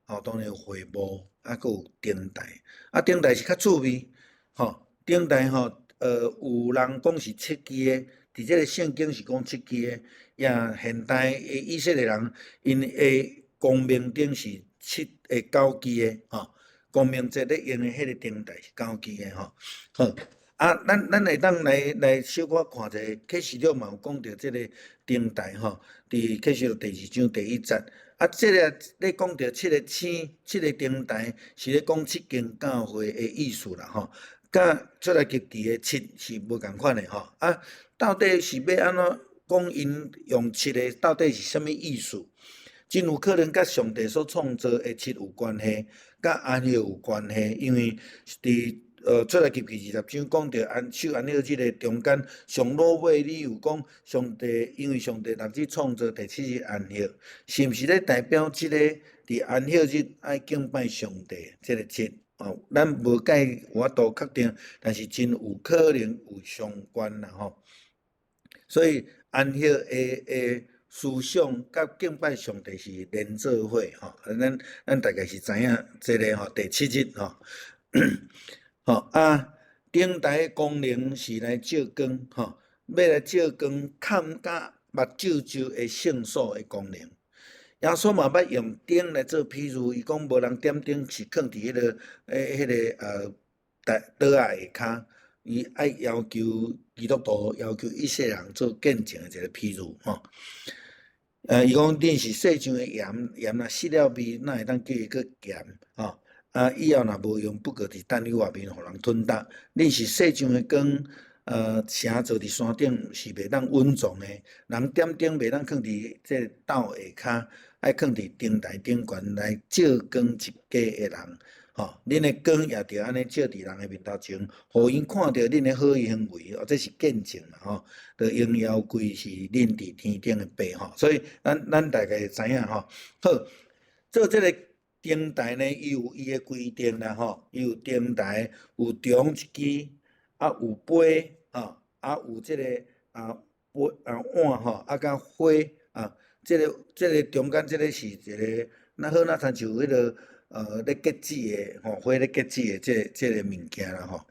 吼，當然有會幕，啊，閣有燈台。啊，燈台是較趣味，吼，燈台吼，有人講是七支的，佇這个聖經是講七支的，也現代的以色列人，𪜶的光明燈是七九支的，吼。光明節咧用的彼个燈台是九支的吼。好，啊，咱會當來小可看一下，啟示錄嘛有講著這个燈台吼，佇啟示錄第二章第一節。啊，這个咧講著七个星、七个燈台，是咧講七間教會的意思啦吼。佮出埃及記的七是無仝款的吼。啊，到底是欲按怎講𪜶用七个，到底是啥物意思？真有可能佮上帝所創造的七有關係，佮安息有關係，因為佇出埃及記20章講著安守安息日的中間上落尾理由講上帝因為上帝六日創造第七日安息，是毋是咧代表這个佇安息日愛敬拜上帝這个節？哦，咱無蓋有法度確定，但是真有可能有相關啦吼。所以安息的思想佮敬拜上帝是連做伙吼，咱大概是知影這个吼第七日吼。吼啊，燈臺的功能是來照光吼，欲來照光崁佮目睭周的聖所的功能。耶穌嘛捌用燈來做譬喻，伊講無人點燈是囥佇彼個台桌仔下跤，伊愛要求基督徒要求一切人做見證的一個譬喻吼。伊講恁是世上的鹽，鹽若失了味，哪會當叫伊閣鹹？吼啊，以後若無用，不過佇擲佇外面，予人吞踏。恁是世上的光，城造佇山頂是袂當隱藏的。人點燈袂當囥佇這個斗下跤，愛囥佇燈臺頂懸來照光一家的人。吼，恁的光也著按呢照佇人的面頭前，予𪜶看著恁的好行為，哦，這是見證啦，吼，著榮耀歸是恁佇天頂的爸吼。所以咱大概知影吼。好，做這個燈臺呢，伊有伊的規定啦，吼，伊有燈臺有長一支，啊有杯，吼，啊有這個啊杯啊碗吼，啊佮花啊，這個中間這個是一個，若好若親像彼個咧結子的吼，花咧結子的這個物件啦吼，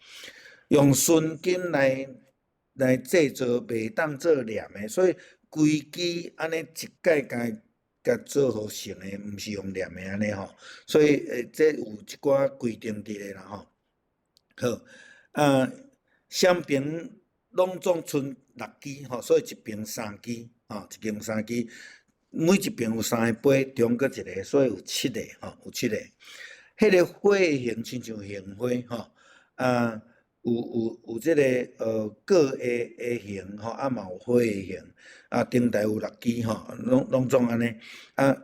用純金來製造，袂當做煉的，所以規支按呢一蓋共共做好成的，毋是用煉的按呢吼，所以這有一寡規定佇咧啦吼。好，啊，雙爿攏總賰六支吼，所以一爿三支，吼，一爿三支。每一爿有三个杯，中閣一个，所以有七个吼，有七个。彼個花形親像杏花吼，啊，有這個果的形吼，啊嘛有花的形，啊燈臺有六支吼，攏總按呢，啊，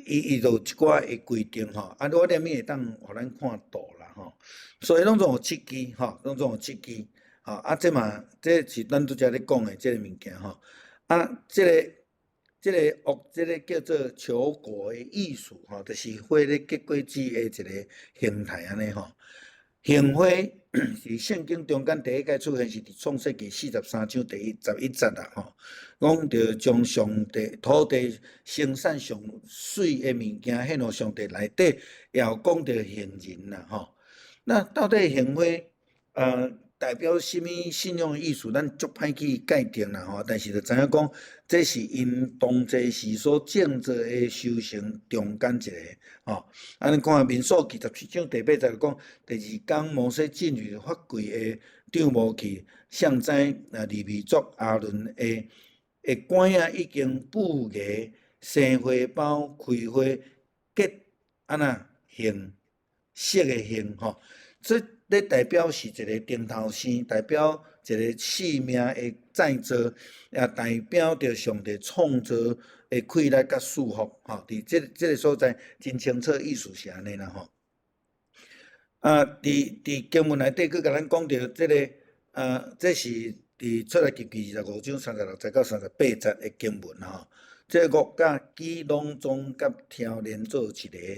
伊就有一寡的規定吼，啊，我連物會當予咱看圖啦吼，所以攏總有七支吼，攏總有七支，吼，啊，這嘛，這是咱拄才咧講的這個物件吼，啊，這個。這個樂，這個叫做球果的藝術吼，就是花咧結果子的一個形態按呢吼。杏花是聖經中間第一擺出現是佇創世記43章第11節啦吼，講著將上帝土地生產上媠的物件獻予上帝內底，也有講著杏仁啦吼。那到底杏花代表啥物信仰的意思，咱足歹去界定啦吼。但是就知影講，這是𪜶當這時所種植的收成中間一個吼。啊，你看民數記17章第8節就講，第二工摩西進入法櫃的帳幕去，誰知啊利未族亞倫的竿仔已經布芽生花苞開花結按怎杏熟的杏吼，這咧代表是一個頂頭生，代表一個生命的再造，也代表著上帝創造的氣力佮祝福，吼。佇這個所在真清楚，意思是按呢啦吼。啊，佇經文內底閣共咱講著這個，啊，這是佇出埃及記25章36節到38節的經文吼。這個岳佮支攏總佮挑連做一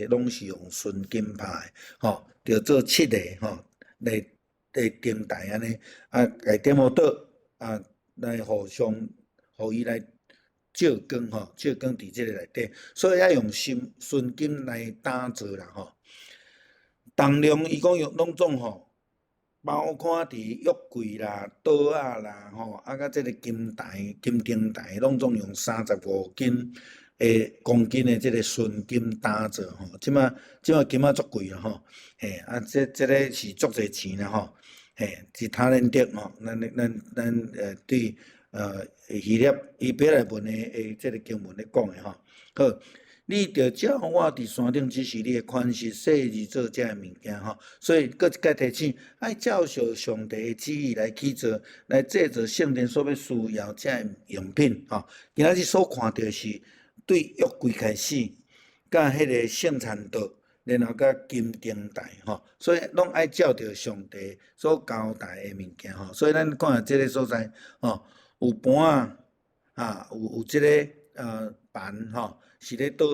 個，攏是用純金拍的，吼，著做七個吼。來來燈臺按呢，啊，共點予倒，啊，來互相，予伊來照光吼，照光佇這個內底，所以愛用純純金來打造啦吼。重量伊講用攏總吼，包括佇約櫃啦、桌仔啦吼，啊，佮這個金臺、金燈臺，攏總用35公斤的這個純金打造吼。這馬金仔足貴啦吼，嘿，啊，這個是足濟錢啦吼，嘿，是他連得吼，咱對希臘希伯來文的這個經文咧講的吼。好，你著照我佇山頂指示你的款式設計做這个物件吼，所以閣一擺提醒，愛照著上帝的旨意來去做，來製造聖殿所欲需要這个用品吼。今仔日所看著是對約櫃開始，佮彼個聖餐桌，然後佮金燈臺吼，所以攏愛照著上帝所交代的物件吼。所以咱看這个所在吼，有盤仔啊，有這个盤吼，是咧倒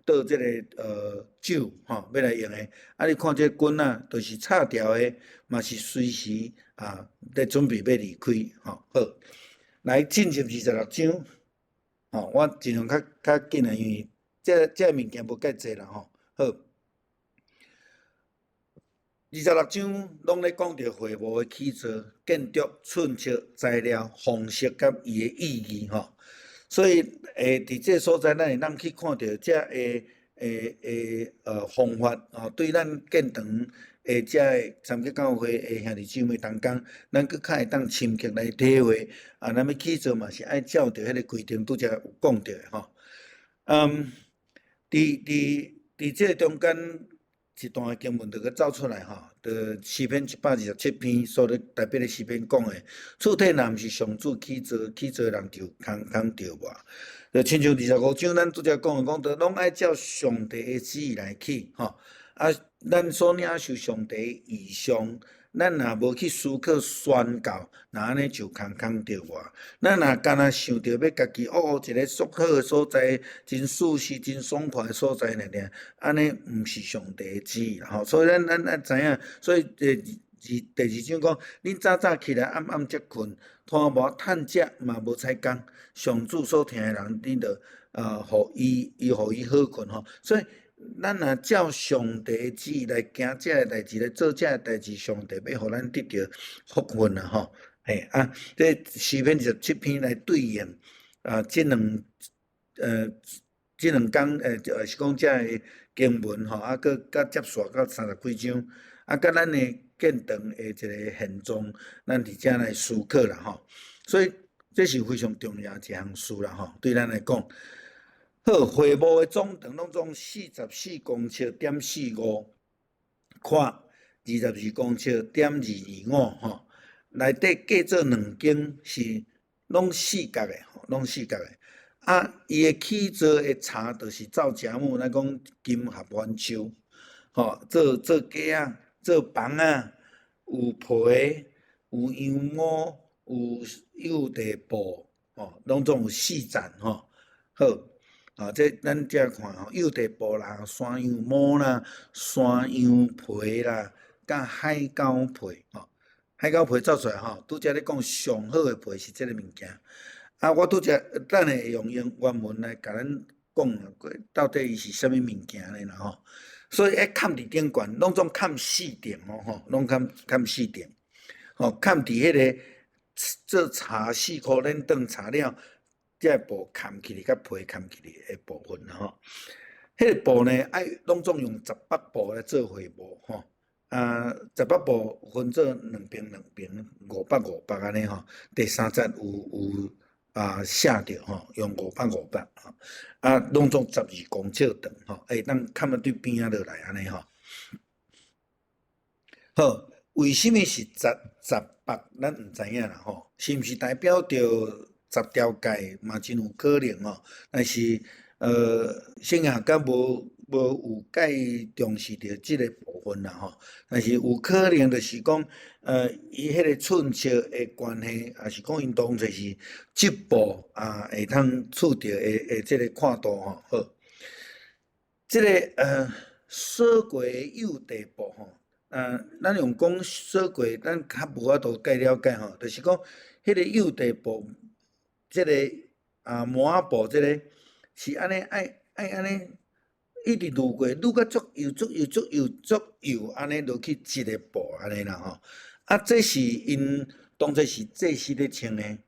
倒這个酒吼，欲來用的。啊，你看這個棍仔，就是插牢的，嘛是隨時啊，咧準備欲離開吼。好，來進入26章，吼，我盡量較較緊啊，因為這個物件無蓋濟啦吼。好，26章攏咧講著會幕的起造、建築、寸尺、材料、方式佮伊的意義吼。所以，佇這个所在，咱會當去看著這个方法吼，對咱建堂的這个三級教會的兄弟姊妹同工，咱閣較會當深刻來體會。啊，咱欲起造嘛是愛照著彼个規定，拄才有講著的吼。佇這个中間一段的經文就閣走出來吼，就詩篇127篇所咧代表咧詩篇講的，厝體若毋是上主起造，起造的人就空空著無。就親像25章，咱拄才講的講著，攏愛照上帝的旨意來起吼。啊，咱所領受上帝的異象，咱若無去思考宣告，若按呢就空空著無。咱若干焦想著欲家己哦，一个足好的所在，真舒適、真爽快的所在爾爾，按呢毋是上帝的旨意啦吼。所以咱愛知影，所以第二章講，恁早早起來，暗暗才睏，拖磨趁食嘛無彩工。上主所疼的人，恁著予伊好睏吼。所以咱若照上帝的旨意來行這个代誌，來做這个代誌，上帝欲予咱得著福分啊吼。嘿啊，這詩篇27篇來對應啊，這兩工就是講這个經文吼，啊，閣閣接續到三十幾章，啊，佮咱的建堂的一个現狀，咱佇遮來思考啦吼。所以這是非常重要一項事啦吼，對咱來講。好，會幕的總長攏總44公尺點45，寬22公尺點225吼。內底隔做兩間是攏四角的吼，攏四角的。啊，伊的起造的柴就是照柰木，咱講金合歡樹，吼，做架仔，做枋仔，有皮，有羊毛，有幼地布，吼，攏總有四層吼。好，啊，這咱這看吼，幼地布啦，山羊毛啦，山羊皮啦，佮海狗皮，吼，海狗皮做出來吼，拄才咧講上好的皮是這个物件。啊，我拄才等下會用英原文來共咱講，到底伊是啥物物件呢啦吼。所以愛崁佇頂懸，攏總崁四層哦吼，攏崁崁四層，吼崁佇彼个做柴四箍輾轉柴了，這个布崁起來，佮皮崁起來的部分啦吼。彼个布呢，愛攏總用10百布來做會幕吼。啊，10百布分做兩邊兩邊，五百五百按呢吼。第三節有啊寫著吼，用五百五百吼，啊，攏總12公尺長吼，會當崁啊對邊仔落來按呢吼。好，為啥物是十十百？咱毋知影啦吼，是毋是代表著十條誡嘛？真有可能吼。但是聖經學家無有蓋重視著這个部分啦吼。但是有可能就是講，伊彼个寸尺的關係，抑是講𪜶當作是織布啊，會通取著的這个闊度吼。好，這个掃過的幼地布吼，咱用講掃過，咱較無法度蓋了解吼，就是講彼个幼地布，這个啊麻布，這个是按呢愛按呢一直攄過，攄甲足幼足幼足幼足幼，按呢落去一个布按呢啦吼。啊，這是𪜶當作是祭司咧穿的，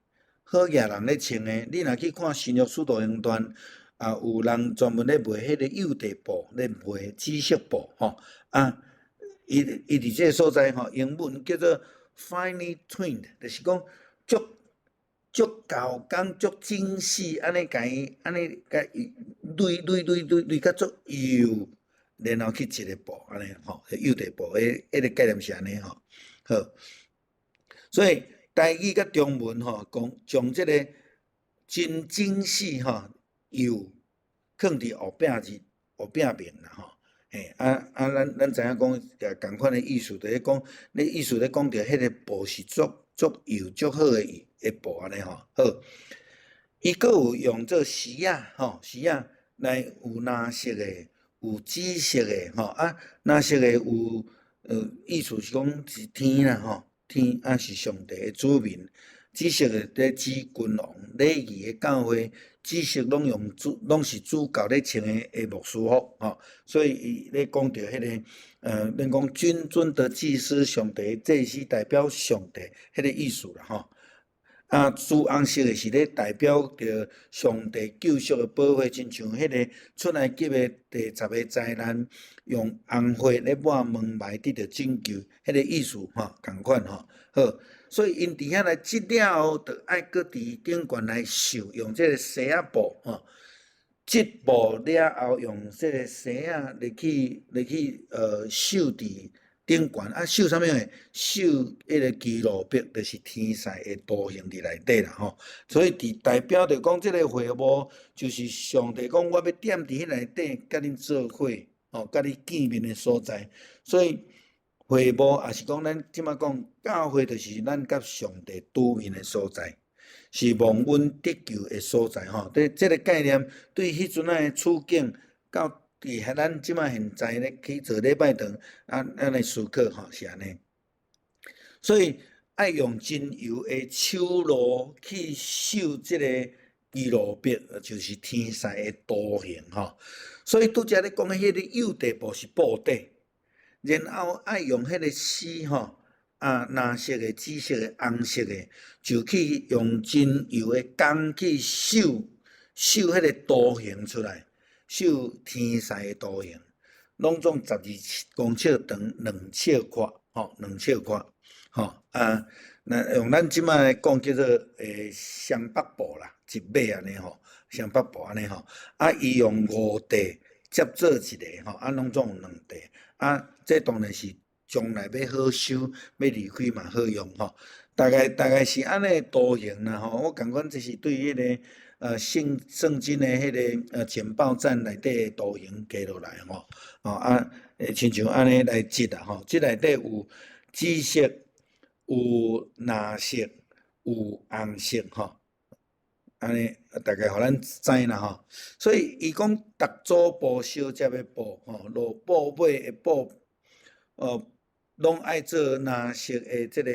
好額人咧穿的。你若去看新約使徒行傳，啊，有人專門咧賣彼个幼地布，咧賣紫色布吼。啊，伊佇這个所在吼，英文叫做 finely twined，就是講足足厚工、足精細，按呢共伊按呢共伊擂擂擂擂擂甲足幼，然後去織个布按呢吼，幼地布，彼个概念是按呢吼。好，所以台語佮中文吼，講將這个真精細吼，幼囥佇後壁字後壁面啦吼。嘿，啊啊，咱知影講，仝款的意思，就是講，你意思咧講著彼个布是足足幼足好的的布按呢吼。好，伊閣有用做絲仔吼，絲仔來有藍色的，有紫色的吼，啊，藍色的有，意思是講是天啦吼，天啊是上帝的子民。紫色的咧指君王，禮儀的教會，紫色攏用主，攏是主教咧穿的的牧師服吼，所以伊咧講著彼个，恁講君尊的祭司，上帝祭司代表上帝，彼个意思啦吼。啊，紫紅色的是咧代表著上帝救贖的寶血，親像彼个出埃及的第十个災難，用紅血咧抹門楣得著拯救，彼个意思吼，仝款吼。好，所以𪜶佇遐來織了後，就愛閣佇頂懸來繡，用這個紗仔布吼，織布了後，用這個紗仔入去繡佇頂懸，啊，繡啥物呢？繡彼个基路伯，就是天使的圖形佇內底啦吼。所以佇代表著講，這个會幕就是上帝講，我欲踮佇彼內底，佮恁做伙，吼，佮你見面的所在。所以會幕也是講咱這馬講教會，就是咱佮上帝拄面的所在，是蒙恩得救的所在吼。這這个概念對彼陣仔的處境到佇遐咱這馬現在咧去做禮拜堂，啊，咱來思考吼是按呢。所以愛用精油的手路去繡這个基路伯，就是天使的圖形吼。所以拄才咧講的彼个幼底布是布底，然後愛用彼个絲吼，啊，藍色的、紫色的、紅色的，就去用精油的工去繡繡彼个圖形出來。繡天使的圖形，攏總12公尺長，2尺闊，吼，2尺闊，吼啊，那用咱這擺講叫做雙北布啦，一碼按呢吼，雙北布按呢吼，啊，伊用五塊接做一个吼，啊，攏總有兩塊，啊，這當然是將來欲好收，欲離開嘛好用吼，大概是按呢圖形啦吼，我感覺這是對彼个聖經的彼个簡報站內底的圖形加落來吼，哦啊，親像按呢來織啦吼，這內底有紫色、有藍色、有紅色吼，按呢大概予咱知啦吼。所以伊講逐組布相接的布吼，落布尾的布，攏愛做藍色的這个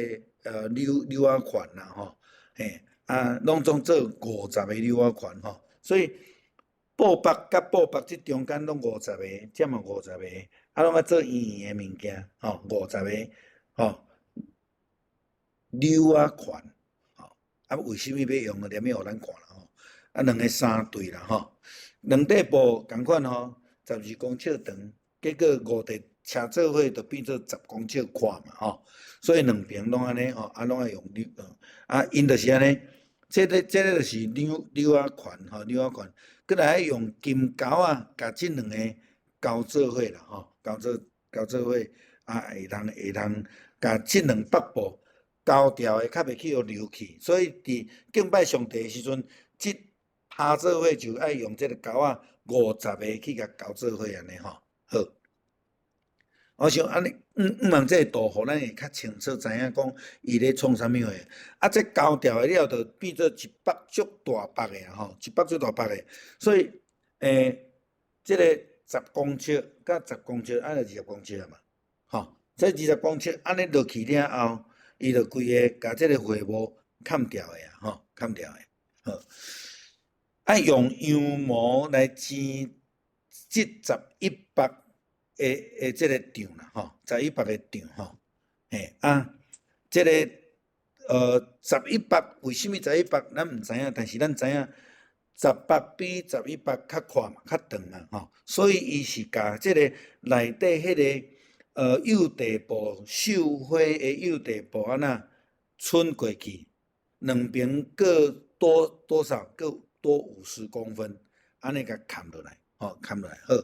紐紐仔環啦吼，嘿。啊，攏總做50個紐仔環吼，所以布腹佮布腹這中間攏五十個，這嘛五十個，啊，攏愛做圓圓的物件，吼，五十個，吼，紐仔環，吼，啊，為啥物欲用？連欲予咱看啦吼，啊，兩个三對啦吼，兩塊布仝款吼，12公尺長，結果五塊車做伙就變做10公尺闊嘛吼，所以兩邊攏按呢吼，啊，攏愛用紐，啊，𪜶就是按呢，這个就是紐紐仔環吼，紐仔環，閣來愛用金鈎仔，共這兩个勾做伙啦吼，勾做伙，啊，會當共這兩北布勾牢的，較袂去予流去。所以佇敬拜上帝的時陣，這拍做伙就愛用這个鈎仔五十个去共勾做伙按呢吼，好。我想按呢，毋望這个圖，予咱會較清楚知影講伊咧創啥物貨。啊，這勾牢的了，就變做一幅足大幅的啊吼，一幅足大幅的。所以，這个十公尺佮十公尺，按呢20公尺啊嘛，吼，這20公尺按呢落去了後，伊就規个共這个會幕崁牢的啊，吼，崁牢的。好，愛用羊毛來剪織11幅的這个帳啦，吼，11幅的帳吼，嘿啊，這个十一幅為啥物十一幅？咱毋知影，但是咱知影10幅比十一幅較闊嘛，較長嘛，吼，所以伊是共這个內底彼个幼地布繡花的幼地布按怎伸過去，兩邊各多多少？各多50公分，按呢共崁落來，吼，崁落來好。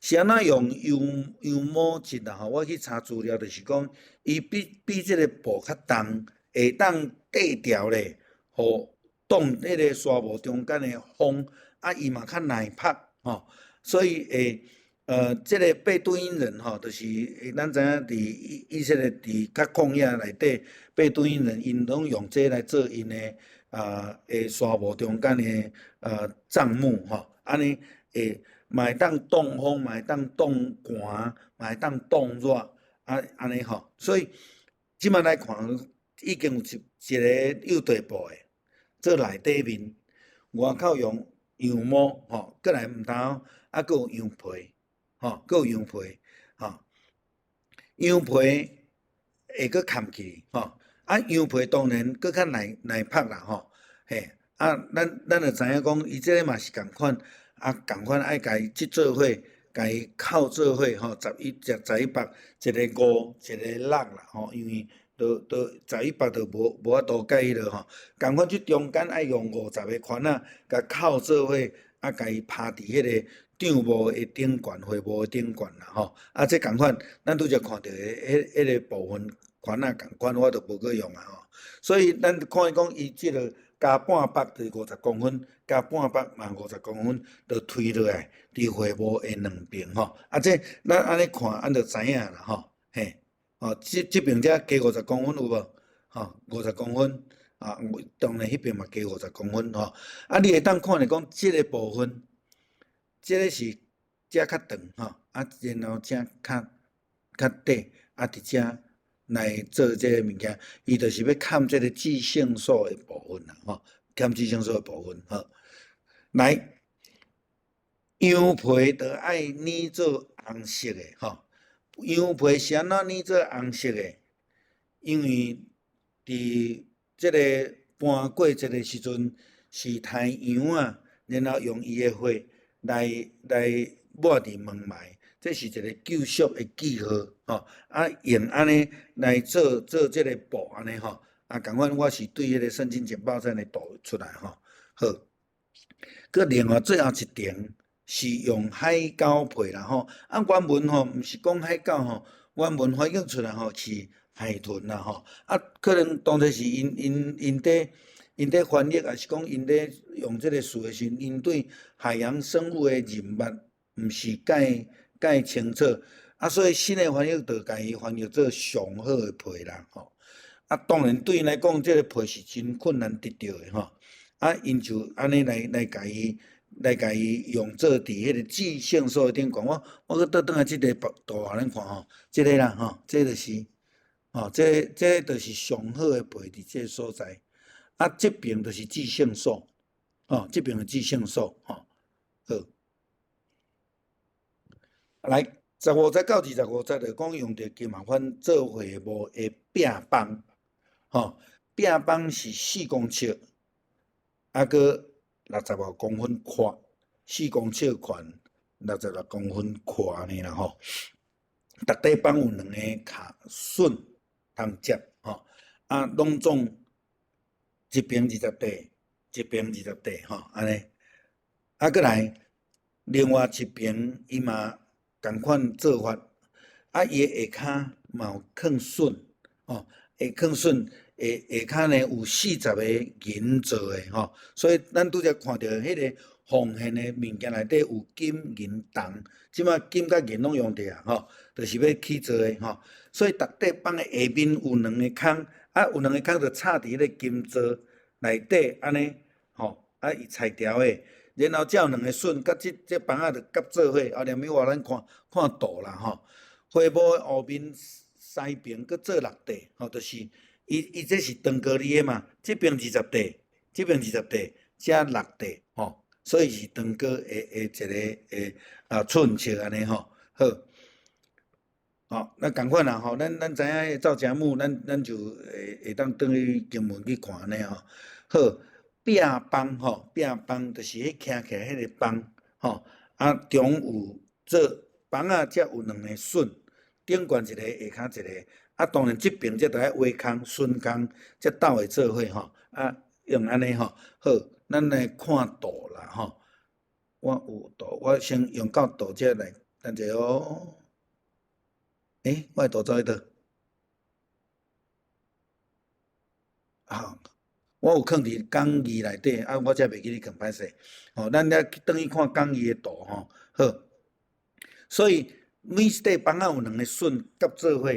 是按怎用羊毛織啦吼？我去查資料，就是講，伊比這个布較重，會當綴牢咧，予擋彼个紗幕中間的風，啊，伊嘛較耐曝，吼，所以會這个貝都因人吼，就是咱知影佇以色列佇較曠野內底，貝都因人𪜶攏用這來做𪜶的沙漠中間的帳幕吼，按呢會嘛會當擋風，嘛會當擋寒，嘛會當擋熱，啊按呢吼，所以這擺來看，已經有一个幼底布的做內底面，外口用羊毛吼，閣來毋但啊，閣有羊皮。吼，閣有羊皮，吼，羊皮會閣崁起，吼，啊，羊皮當然閣較耐耐曝啦，吼，嘿，啊，咱就知影講，伊這个嘛是仝款，啊，仝款愛共伊織做伙，共伊扣做伙，吼，11、11縛，一个五，一个六啦，吼，因為都11縛就無法度共彼落吼，仝款這中間愛用50個環仔，共扣做伙，啊，共伊拍佇彼个帳幕的頂懸，會幕的頂懸啦吼，啊，這仝款，咱拄才看著的彼个部分環仔仝款，我就無閣用啊吼。所以咱看伊講，伊這个加半縛就是50公分，加半縛嘛五十公分，就推落來佇會幕的兩邊吼。啊，這咱按呢看，咱就知影啦吼，嘿，哦，這邊才加五十公分有無？吼，五十公分，啊，當然彼邊嘛加五十公分吼。啊，你會當看著講這个部分。這个是遮較長吼，啊，然後遮較短，啊，佇遮來做這个物件，伊就是欲崁這个至聖所的部分啦，吼，崁至聖所的部分，好。來，羊皮著愛染做紅色的，吼，羊皮是按怎染做紅色的？因為佇這个盤過節的時陣，是刣羊仔，然後用伊的血來抹佇門楣，這是一个救贖的記號，吼。啊，用按呢來做這个布按呢吼。啊，仝款我是對彼个聖經簡報站的圖出來吼。好，閣另外最後一層是用海狗皮啦吼。啊，原文吼毋是講海狗吼，原文翻譯出來吼是海豚啦吼。啊，可能當作是𪜶𪜶佇翻譯，抑是講𪜶佇用這个詞的時陣，𪜶對海洋生物的認捌毋是蓋蓋清楚，啊，所以新的翻譯就共伊翻譯做上好的皮啦吼。啊，當然對𪜶來講，這个皮是真困難得著的吼。啊，𪜶就按呢來共伊用做佇彼个至聖所頂懸。我閣倒轉來這个圖予恁看吼，這个啦吼，這就是，吼，這就是上好的皮佇這个所在。啊，這邊就是至聖所，吼，這邊是至聖所，吼，好。來，15節到25節就講用著金合歡做會幕的壁枋，吼，壁枋是4公尺，啊，閣66公分寬，4公尺寬，66公分寬按呢啦吼。逐塊枋有兩个跤榫通接，吼，啊，攏總一邊20塊，一邊20塊，吼，按呢。啊，閣來，另外一邊伊嘛仝款做法，啊，伊的下跤嘛有囥榫，吼，會囥榫，下跤呢有40個銀做的，吼，所以咱拄才看著彼个奉獻的物件內底有金銀銅，這擺金佮銀攏用著啊，吼，就是欲去做的，吼，所以逐塊枋的下面有兩个空，啊，有兩个空就插佇彼个金座內底，按呢，吼，啊，伊裁條的。然後才有兩个榫，佮這枋仔就夾做伙，後面予咱看看圖啦吼。會幕的後面西邊閣做六塊，吼，就是伊這是長高裡的嘛，這邊二十塊，這邊二十塊，這六塊，吼，所以是長高的一个的寸尺按呢吼。好，吼，咱仝款啦吼，咱知影趙家木，咱就會當轉去經文去看按呢吼。好。壁枋吼，壁枋就是彼徛起來彼个枋吼，啊中有做枋仔，才有兩个榫，頂懸一个，下跤一个，啊當然這邊才著愛挖空榫空，才鬥會做伙吼，啊用按呢吼，好，咱來看圖啦吼，我有圖，我先用到圖這來，等者哦，欸，我的圖走去佗？啊。我有囥佇講義內底，啊，我才袂記得囥，歹勢。吼，咱來轉去看講義的圖吼。好，所以每一塊枋仔有兩个榫夾做伙，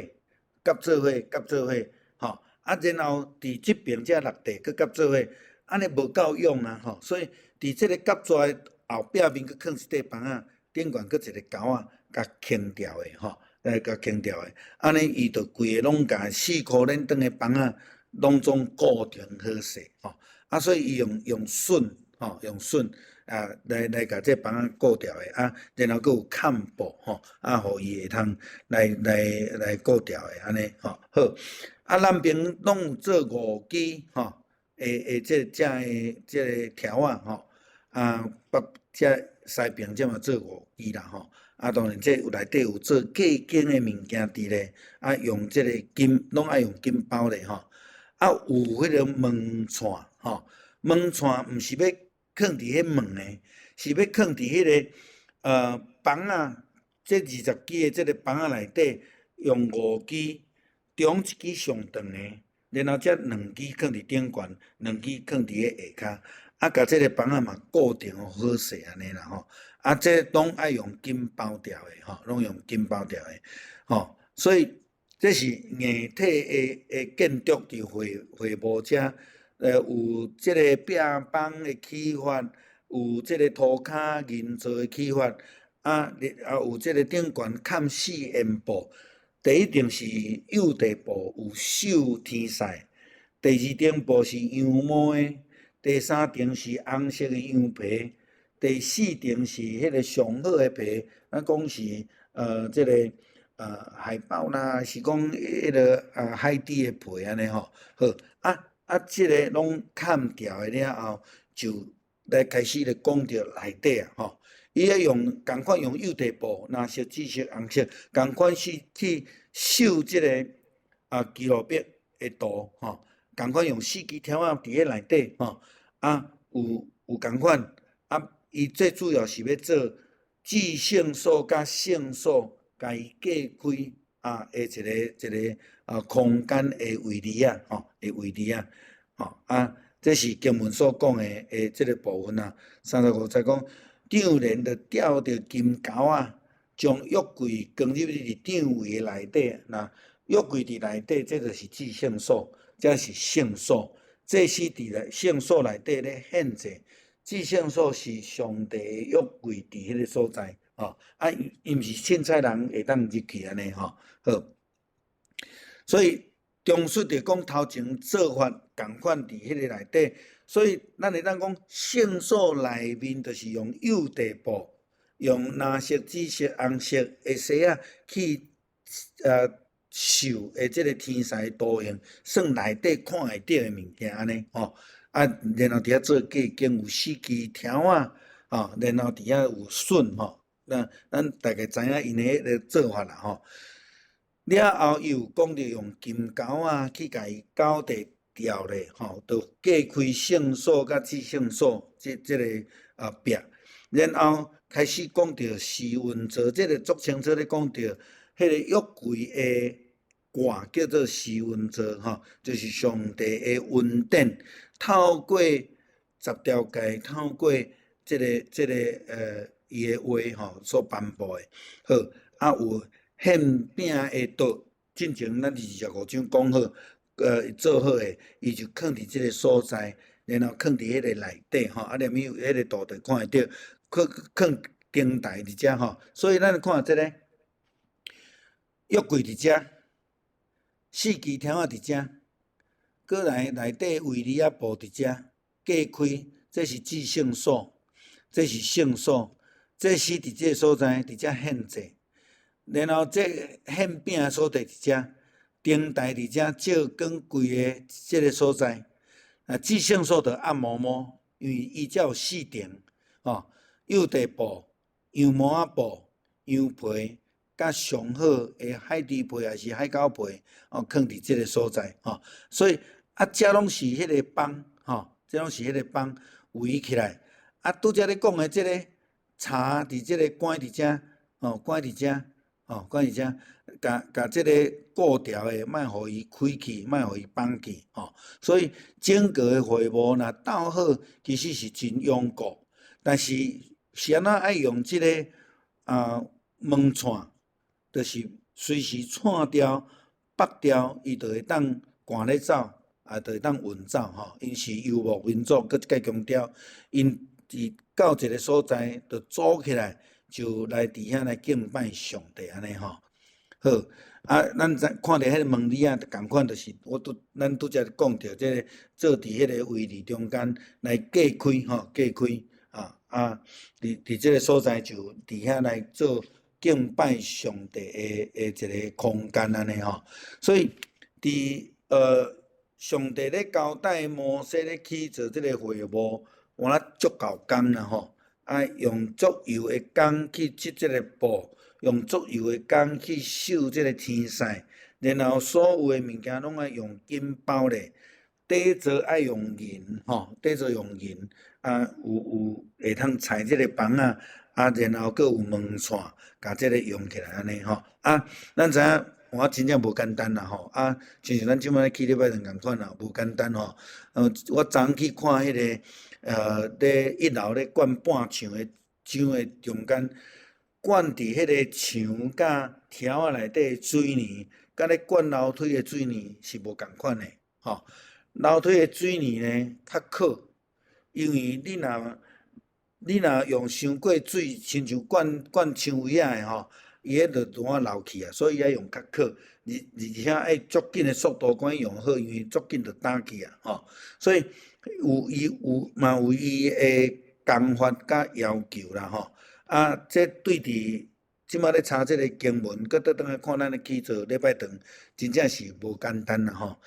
夾做伙，夾做伙，吼。啊，然後佇這邊遮落地閣夾做伙，按呢無夠用啊，吼。所以佇這个夾紙的後壁面閣囥一塊枋仔，頂懸閣一个鈎仔，共牽牢的，吼，來共牽牢的。按呢伊就規个攏共四箍輪長的枋仔攏總固定好勢，吼。啊，所以伊用榫，吼，用榫啊來共這枋仔固牢的，啊，然後閣有崁布，吼，啊，予伊會通來固牢的，按呢，吼，好。啊，南邊攏有做五支，吼，的這遮的這个柱仔，吼，啊，北遮西邊這嘛做五支啦，吼。啊，當然這有內底有做隔間的物件佇咧，啊，用這个金，攏愛用金包咧，吼。啊，有彼个門掣，吼，門掣毋是欲囥佇彼門的，是欲囥佇彼个枋仔，這20支的這个枋仔內底用五支，中一支上長的，然後這兩支囥佇頂懸，兩支囥佇彼下跤，啊，共這个枋仔嘛固定好勢按呢啦吼。啊，這攏愛用金包牢的吼，攏用金包牢的吼，所以這是硬體的建築佇會幕遮，有這个壁枋的起法，有這个塗跤銀做的起法，啊，啊有這个頂懸崁四檐布，第一層是幼地布，有繡天使；第二層布是羊毛的，第三層是紅色的羊皮，第四層是彼个上好的皮，咱講是這个海豹啦，是講彼个海豬的皮按呢吼。好，啊啊，這个攏崁牢的了後，就來開始咧講著內底啊吼。伊愛用仝款用幼地布，藍色、紫色、紅色，仝款是去繡這个啊基路伯的圖吼，仝款用四支柱仔佇彼內底吼，啊有仝款啊，伊最主要是欲做至聖所佮聖所，共伊隔開啊，的一个啊空間的位置啊，吼的位置啊，吼啊，這是經文所講的這个部分啊。35節講，帳簾就吊著金鈎仔，將約櫃扛入去佇帳帷的內底。若約櫃佇內底，這就是至聖所，這是聖所。祭司佇咧聖所內底咧獻祭，至聖所是上帝的約櫃佇彼个所在，吼啊，伊毋是凊彩人會當入去按呢吼。好，所以重述就講頭前做法仝款佇彼个內底，所以咱會當講聖所內面就是用幼地布，用藍色、紫色、紅色的紗仔去繡的這个天使圖形，算內底看會著的物件按呢吼。啊，然後佇遐做隔間有四支柱仔，吼，然後佇遐有榫吼，那咱大概知影𪜶的彼个做法啦吼。了後，伊有講著用金鈎仔去共伊勾佇牢咧，吼，就隔開聖所佮至聖所這个壁。然後開始講著施恩座，這个足清楚咧講著，彼個約櫃的蓋叫做施恩座，吼，就是上帝的恩典，透過十條誡，透過這个伊的話吼所頒布的。好，啊有獻餅的桌，進前咱25章講好，做好的，伊就囥佇這个所在，然後囥佇彼个內底吼，啊，連有彼个圖就看會著，囥燈台佇遮吼，所以咱看這个約櫃佇遮，四支柱仔佇遮，閣來內底帷子仔布佇遮，隔開，這是至聖所，這是聖所，祭司佇這个所在佇遮獻祭，然後這獻餅的所在佇遮，燈台佇遮照光規个這个所在。啊，至聖所就暗暛暛，因為伊才有四層，吼，幼地布、羊毛仔布、羊皮，佮上好的海豬皮抑是海狗皮，哦，囥佇這个所在，吼，所以啊，這攏是彼个枋，吼，這攏是彼個枋圍起來。啊，拄才咧講的這个柴佇這个關佇遮，吼，關佇遮，吼，關佇遮，共這个固牢的，莫予伊開去，莫予伊枋去，吼。所以整個的會幕若鬥好，其實是真穩固。但是是按怎愛用這个啊？门掣，就是隨時掣掉、縛掉，伊就會當趕咧走，啊，就會當運走吼。𪜶是遊牧民族，閣一擺強調，𪜶佇到一个所在，就組起來，就來佇遐來敬拜上帝按呢吼。好，啊，咱知看著彼个門簾仔，仝款就是我拄咱拄才講著這个做佇彼个位置中間來隔開吼，隔開啊啊，佇這个所在就佇遐來做敬拜上帝的一个空間按呢吼。所以佇上帝咧交代摩西咧起造這个會幕，換了足夠工啦吼，啊用足幼的工去織這个布。用足幼的工去繡這个天線，然後所有的物件攏愛用金包咧，底座愛用銀吼，底座用銀，啊有會通裁這个枋仔，啊然後閣有門掣，共這个用起來按呢吼，啊咱知影我真正無簡單啦吼，啊親像咱這擺咧起禮拜堂仝款啦，無簡單吼。我昨昏去看彼个，咧一樓咧灌半牆的牆的中間。灌佇彼个牆佮柱仔內底的水泥，佮咧灌樓梯的水泥是無仝款的，吼。樓梯的水泥呢較洘，因為你若用傷過水，親像灌灌牆圍仔的吼，伊彼就拄仔流去啊，所以愛用較洘，而且愛足緊的速度趕緊用好，因為足緊就焦去啊，吼。所以有伊有嘛有伊的工法佮要求啦，吼。啊，這對佇這擺咧查這个經文，閣倒轉來看咱咧起做禮拜堂，真正是無簡單啦吼。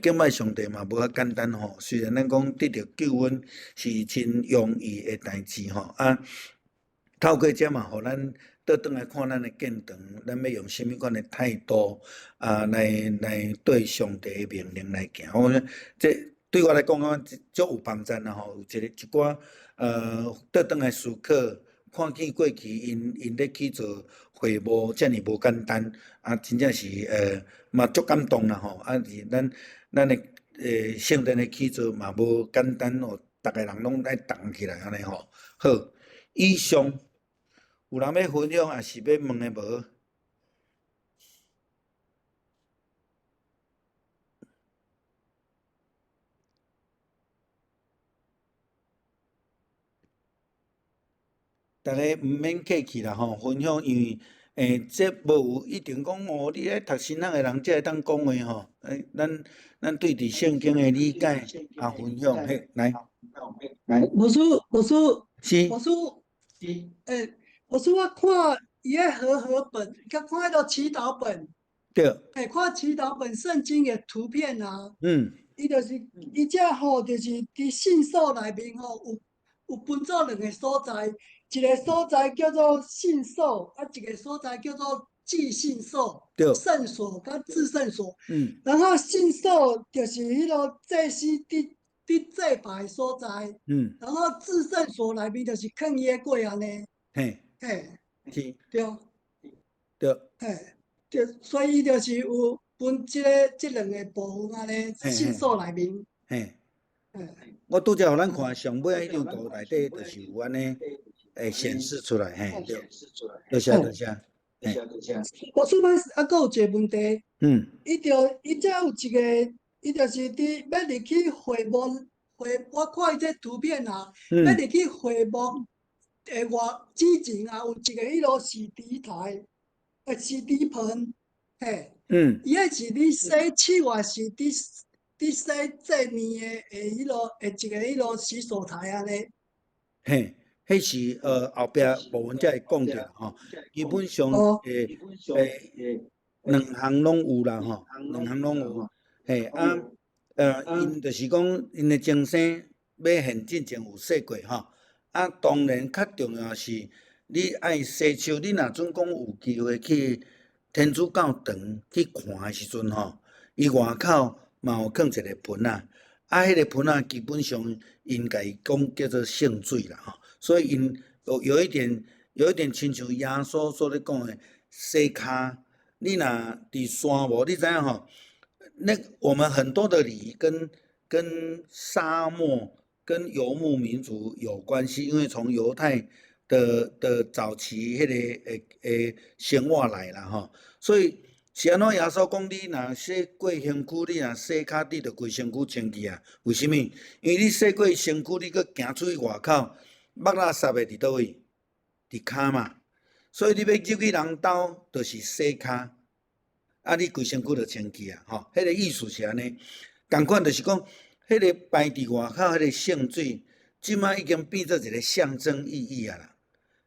敬拜上帝嘛無遐簡單吼。雖然咱講得著救恩是真容易的代誌吼，啊，透過這嘛，予咱倒轉來看咱的建堂，咱欲用啥物款的態度啊，來對上帝的命令來行。我講這對我來講，我足有幫助啦吼。有一个一寡倒轉來思考。看見過去𪜶咧去做會幕，遮爾無簡單，啊，真正是嘛足感動啦吼！啊是咱的聖殿的起做嘛無簡單哦，逐个人攏愛動起來按呢吼。好，以上有人欲分享，抑是欲問的無？逐家毋免客氣啦吼，分享，因為這無有一定講哦，你咧讀神學的人才會當講話吼。咱對佇聖經的理解啊，分享嘿，來。牧師，牧師，是。牧師，牧師，我看伊个和合本，佮看彼个祈禱本。對。看祈禱本聖經的圖片啊。伊就是伊這吼，就是佇聖所內面吼，有分做兩個所在。一个所在叫做聖所，啊，一个所在叫做至聖所，聖所佮至聖所。然後聖所就是彼个祭司佇祭拜的所在。然後至聖所內面就是囥伊的櫃按呢。嘿。是。對。對。嘿，對，所以伊就是有分這兩个部分按呢，聖所內面。嘿。我拄才予咱看上尾彼張圖內底，就是有按呢。會顯示出來，嘿，對，多謝多謝。我說歹勢，啊，閣有一个問題。伊就伊遮有一个，伊就是佇欲入去會幕，會我看伊這圖片啊，欲入去會幕的外之前啊，有一个彼落洗滌台，洗滌盆，嘿。伊彼是咧洗手，抑是佇洗祭麵的彼落的一个彼落洗手台按呢？嘿。彼是後壁部分才會講著吼，基本上兩項攏有啦吼，兩項攏有。嘿啊，𪜶就是講𪜶的精神欲現進前有洗過吼。啊，當然較重要是你愛洗手，你若準講有機會去天主教堂去看的時陣吼，伊外口嘛有囥一个盆仔，啊，彼个盆仔基本上𪜶家己講叫做聖水啦吼。所以𪜶有一點親像耶穌所咧講的洗跤，你若佇沙漠，你知影吼？那我們很多的禮儀跟沙漠、跟游牧民族有關係，因為從猶太的早期彼个的的生活來啦吼，所以是按怎耶穌講你若洗過身軀，你若洗跤，你就規身軀清潔啊？為啥物？因為你洗過身軀，你閣行出去外口，抹垃圾的佇佗位？佇跤嘛。所以你欲入去人兜，就是洗跤，啊，你規身軀就清潔啊！吼，彼個意思是按呢。仝款就是講，彼個排佇外口彼個聖水，這擺已經變做一個象徵意義啊啦。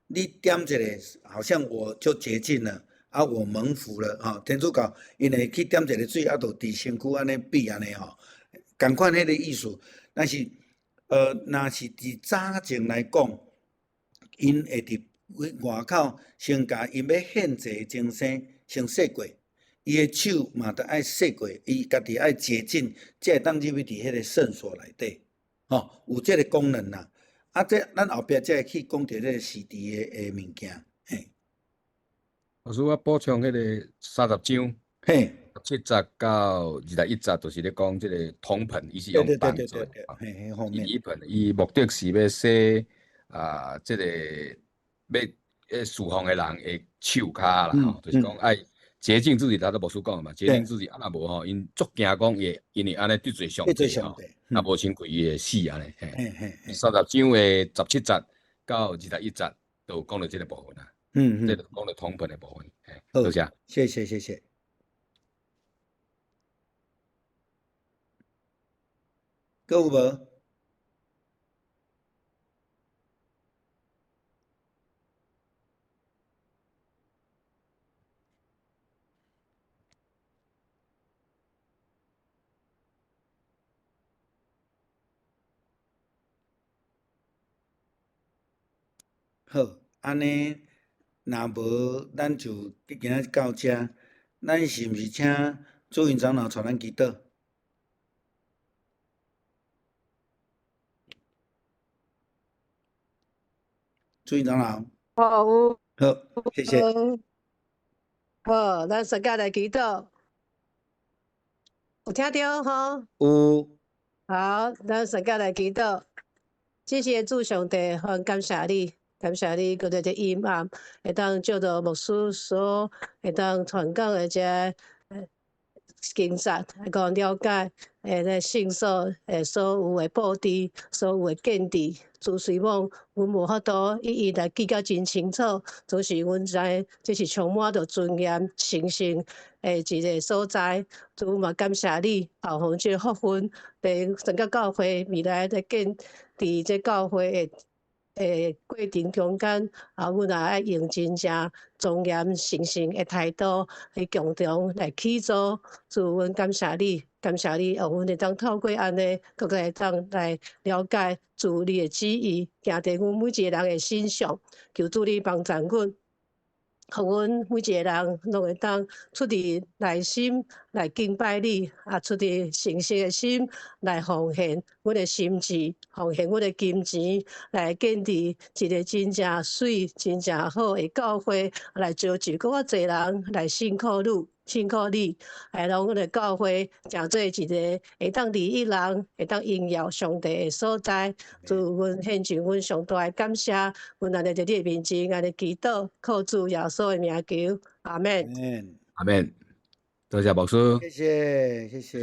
你點一个，好像我就潔淨了，啊，我蒙福了，吼。天主教𪜶會去點一个水，啊，就佇身軀按呢比按呢吼，仝款彼个意思。但是，若是佇早前來講，𪜶會佇外口先共𪜶欲獻祭的前先先洗過，伊的手嘛著愛洗過，伊家己愛潔淨，才會當入去佇彼个聖所內底，吼，有這个功能啦。啊，這咱後壁才會去講著這个洗滌的物件，嘿。老師，我補充彼个30章，17節到21節，就是咧講這个銅盆，伊是用銅做的。伊盆，伊目的是欲洗啊，這个欲侍奉的人的手跤啦，吼，就是講愛潔淨自己，頭拄牧師講的嘛，潔淨自己，啊若無吼，𪜶足驚講會因為按呢得罪上帝吼，啊無親像伊會死按呢，嘿。30章的17節到21節都有講著這个部分啊。這個講著銅盆的部分，嘿，多謝。謝謝謝謝。閣有無？好，按呢，若無，咱就今仔日到遮。咱是毋是請朱雲長老帶咱祈禱？朱雲長老。好。好，謝謝。好，咱大家來祈禱。有聽著吼？有。好，咱大家來祈禱。謝謝主上帝，很感謝你。感謝你，閣佇這陰暗，會當借著牧師所會當傳講的這經節，來講了解，咧聖所所有的布置，所有的建置，主雖罔阮無法度一一來記甲真清楚，總是阮知這是充滿著尊嚴、神聖的一个所在。主嘛感謝你，後予這个福分，佇整個教會未來咧建佇這教會的過程中間，啊，阮也愛用真正莊嚴神聖的態度去共同來起做。主，阮感謝你，感謝你，予阮會當透過按呢，閣會當來了解主你的旨意，行佇阮每一个人的身上。求主你幫助阮，予阮每一个人攏會當出自內心來敬拜你，啊，出自誠實的心來奉獻阮的心志，奉獻阮的金錢，來建立一个真正媠、真正好的教會，來召集閣較濟人來信靠你。信靠你，來讓阮的教會成做一个會當利益人、會當榮耀上帝的所在。主，阮獻上阮上大的感謝，阮按呢佇你的面前按呢祈禱，靠主耶穌的名求，阿們。阿們。多謝牧師。謝謝，謝謝。